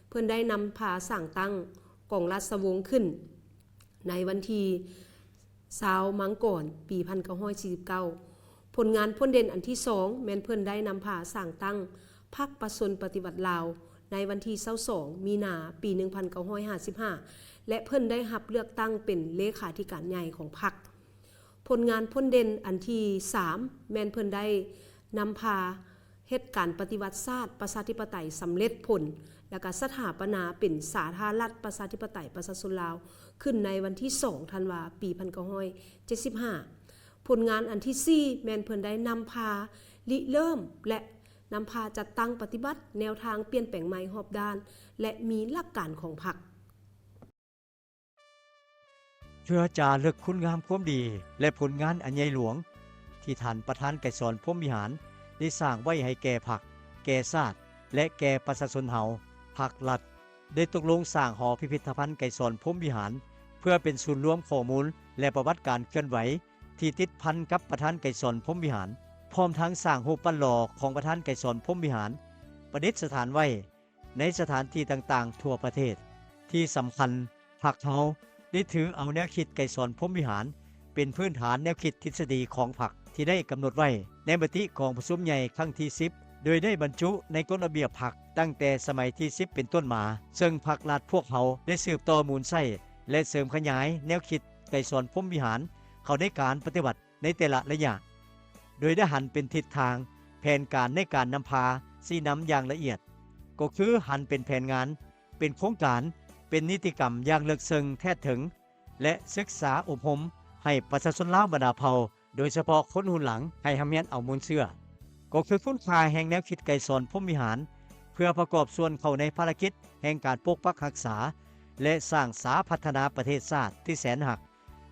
ເພິ່ນໄດ້ນຳພາສ້າງຕັ້ງກອງລາຊະວົງຂຶ້ນໃນວັນທີຊາວ ມັງກອນ ປີພັນເກົ້າຮ້ອຍສີ່ສິບເກົ້າ. ຜົນງານພົ້ນເດັ່ນອັນທີສອງແມ່ນເພິ່ນໄດ້ນຳພາສ້າງຕັ້ງພັກປະຊາຊົນປະຕິວັດລາວ ໃນວັນທີຊາວສອງ ມີນາ ປີໜຶ່ງພັນເກົ້າຮ້ອຍຫ້າສິບຫ້າ ແລະ ເພິ່ນໄດ້ຮັບເລືອກຕັ້ງເປັນເລຂາທິການໃຫຍ່ຂອງພັກ. ຜົນງານພົ້ນເດັ່ນອັນທີສາມ ແມ່ນເພິ່ນໄດ້ນຳພາເຮັດການປະຕິວັດຊາດປະຊາທິປະໄຕສຳເລັດຜົນ ແລ້ວກະສະຖາປະນາເປັນສາທາລະນະລັດປະຊາທິປະໄຕປະຊາຊົນລາວ ຂຶ້ນໃນວັນທີສອງ ທັນວາ ປີພັນເກົ້າຮ້ອຍເຈັດສິບຫ້າ. ຜົນງານອັນທີສີ່ ແມ່ນເພິ່ນໄດ້ນຳພາລິເລີ່ມ ແລະ ນຳພາຈັດຕັ້ງປະຕິບັດແນວທາງປ່ຽນແປງໃໝ່ຮອບດ້ານ ແລະ ມີຫຼັກການຂອງພັກ. ເພື່ອຈາລຶກຄຸນງາມຄວາມດີ ແລະ ຜົນງານອັນໃຫຍ່ຫຼວງ ທີ່ທ່ານປະທານໄກສອນ ພົມວິຫານ ໄດ້ສ້າງໄວ້ໃຫ້ແກ່ພັກ, ແກ່ຊາດ ແລະ ແກ່ປະຊາຊົນເຮົາ, ພັກລັດ ໄດ້ຕົກລົງສ້າງຫໍພິພິທະພັນໄກສອນ ພົມວິຫານ ເພື່ອເປັນສູນລວມຂໍ້ມູນ ແລະ ປະຫວັດການເຄື່ອນໄຫວ ທີ່ຕິດພັນກັບປະທານໄກສອນ ພົມວິຫານ, ພ້ອມທັງສ້າງຮູບປັ້ນຫຼໍ່ຂອງປະທານໄກສອນ ພົມວິຫານ ປະດິດສະຖານໄວ້ໃນສະຖານທີ່ຕ່າງໆທົ່ວປະເທດ. ທີ່ສຳຄັນ, ພັກເຮົາໄດ້ຖືເອົາແນວຄິດໄກສອນ ພົມວິຫານ ເປັນພື້ນຖານແນວຄິດທິດສະດີຂອງພັກ ທີ່ໄດ້ກຳນົດໄວ້ໃນມະຕິກອງປະຊຸມໃຫຍ່ຄັ້ງທີສິບ ໂດຍໄດ້ບັນຈຸໃນກົດລະບຽບພັກຕັ້ງແຕ່ສະໄໝທີສິບເປັນຕົ້ນມາ, ເຊິ່ງພັກລັດພວກເຮົາໄດ້ສືບຕໍ່ໝູນໃຊ້ ແລະ ເສີມຂະຫຍາຍແນວຄິດໄກສອນ ພົມວິຫານ ເຂົ້າໃນການປະຕິບັດໃນແຕ່ລະໄລຍະ, ໂດຍໄດ້ຫັນເປັນທິດທາງແຜນການໃນການນຳພາຊີ້ນຳຢ່າງລະອຽດ, ກໍຄືຫັນເປັນແຜນງານ, ເປັນໂຄງການ, ເປັນນິຕິກຳຢ່າງເລິກເຊິ່ງແທດເຖິງ ແລະ ສຶກສາອົບຮົມໃຫ້ປະຊາຊົນລາວບັນດາເຜົ່າ, ໂດຍສະເພາະຄົນຮຸ່ນຫຼັງ ໃຫ້ຮ່ຳຮຽນເອົາມູນເຊື້ອ, ກໍຄືຄຸນຄ່າແຫ່ງແນວຄິດໄກສອນ ພົມວິຫານ ເພື່ອປະກອບສ່ວນເຂົ້າໃນພາລະກິດແຫ່ງການປົກປັກຮັກສາ ແລະ ສ້າງສາພັດທະນາປະເທດຊາດທີ່ແສນຮັກ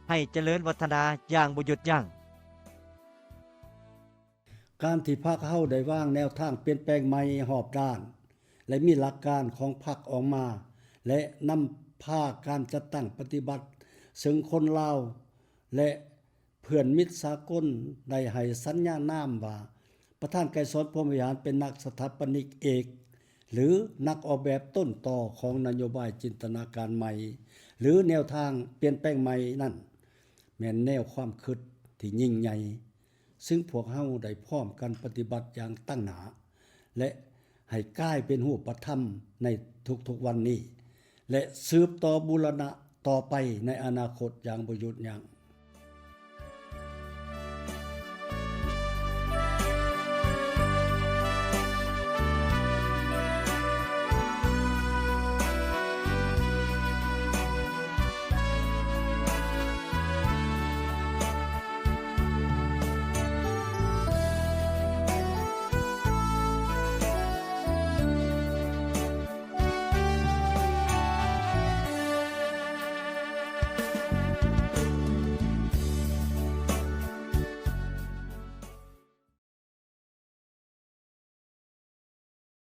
ໃຫ້ຈະເລີນວັດທະນາຢ່າງບໍ່ຢຸດຢັ້ງ. ການທີ່ພັກເຮົາໄດ້ວາງແນວທາງປ່ຽນແປງໃໝ່ຮອບດ້ານ ແລະ ມີຫຼັກການຂອງພັກອອກມາ ແລະ ນຳພາການຈັດຕັ້ງປະຕິບັດ ເຊິ່ງຄົນລາວ ແລະ ເພື່ອນມິດສາກົນໄດ້ໃຫ້ສັນຍານາມວ່າ ປະທານໄກສອນ ພົມວິຫານ ເປັນນັກສະຖາປະນິກເອກ ຫຼື ນັກອອກແບບຕົ້ນຕໍຂອງນະໂຍບາຍຈິນຕະນາການໃໝ່ ຫຼື ແນວທາງປ່ຽນແປງໃໝ່ນັ້ນ ແມ່ນແນວຄວາມຄິດທີ່ຍິ່ງໃຫຍ່ ຊຶ່ງພວກເຮົາໄດ້ພ້ອມກັນປະຕິບັດຢ່າງຕັ້ງໜ້າ ແລະ ໃຫ້ກາຍເປັນຮູບປະທຳໃນທຸກໆວັນນີ້ ແລະ ສືບຕໍ່ບູລະນະຕໍ່ໄປໃນອະນາຄົດຢ່າງບໍ່ຢຸດຢັ້ງ.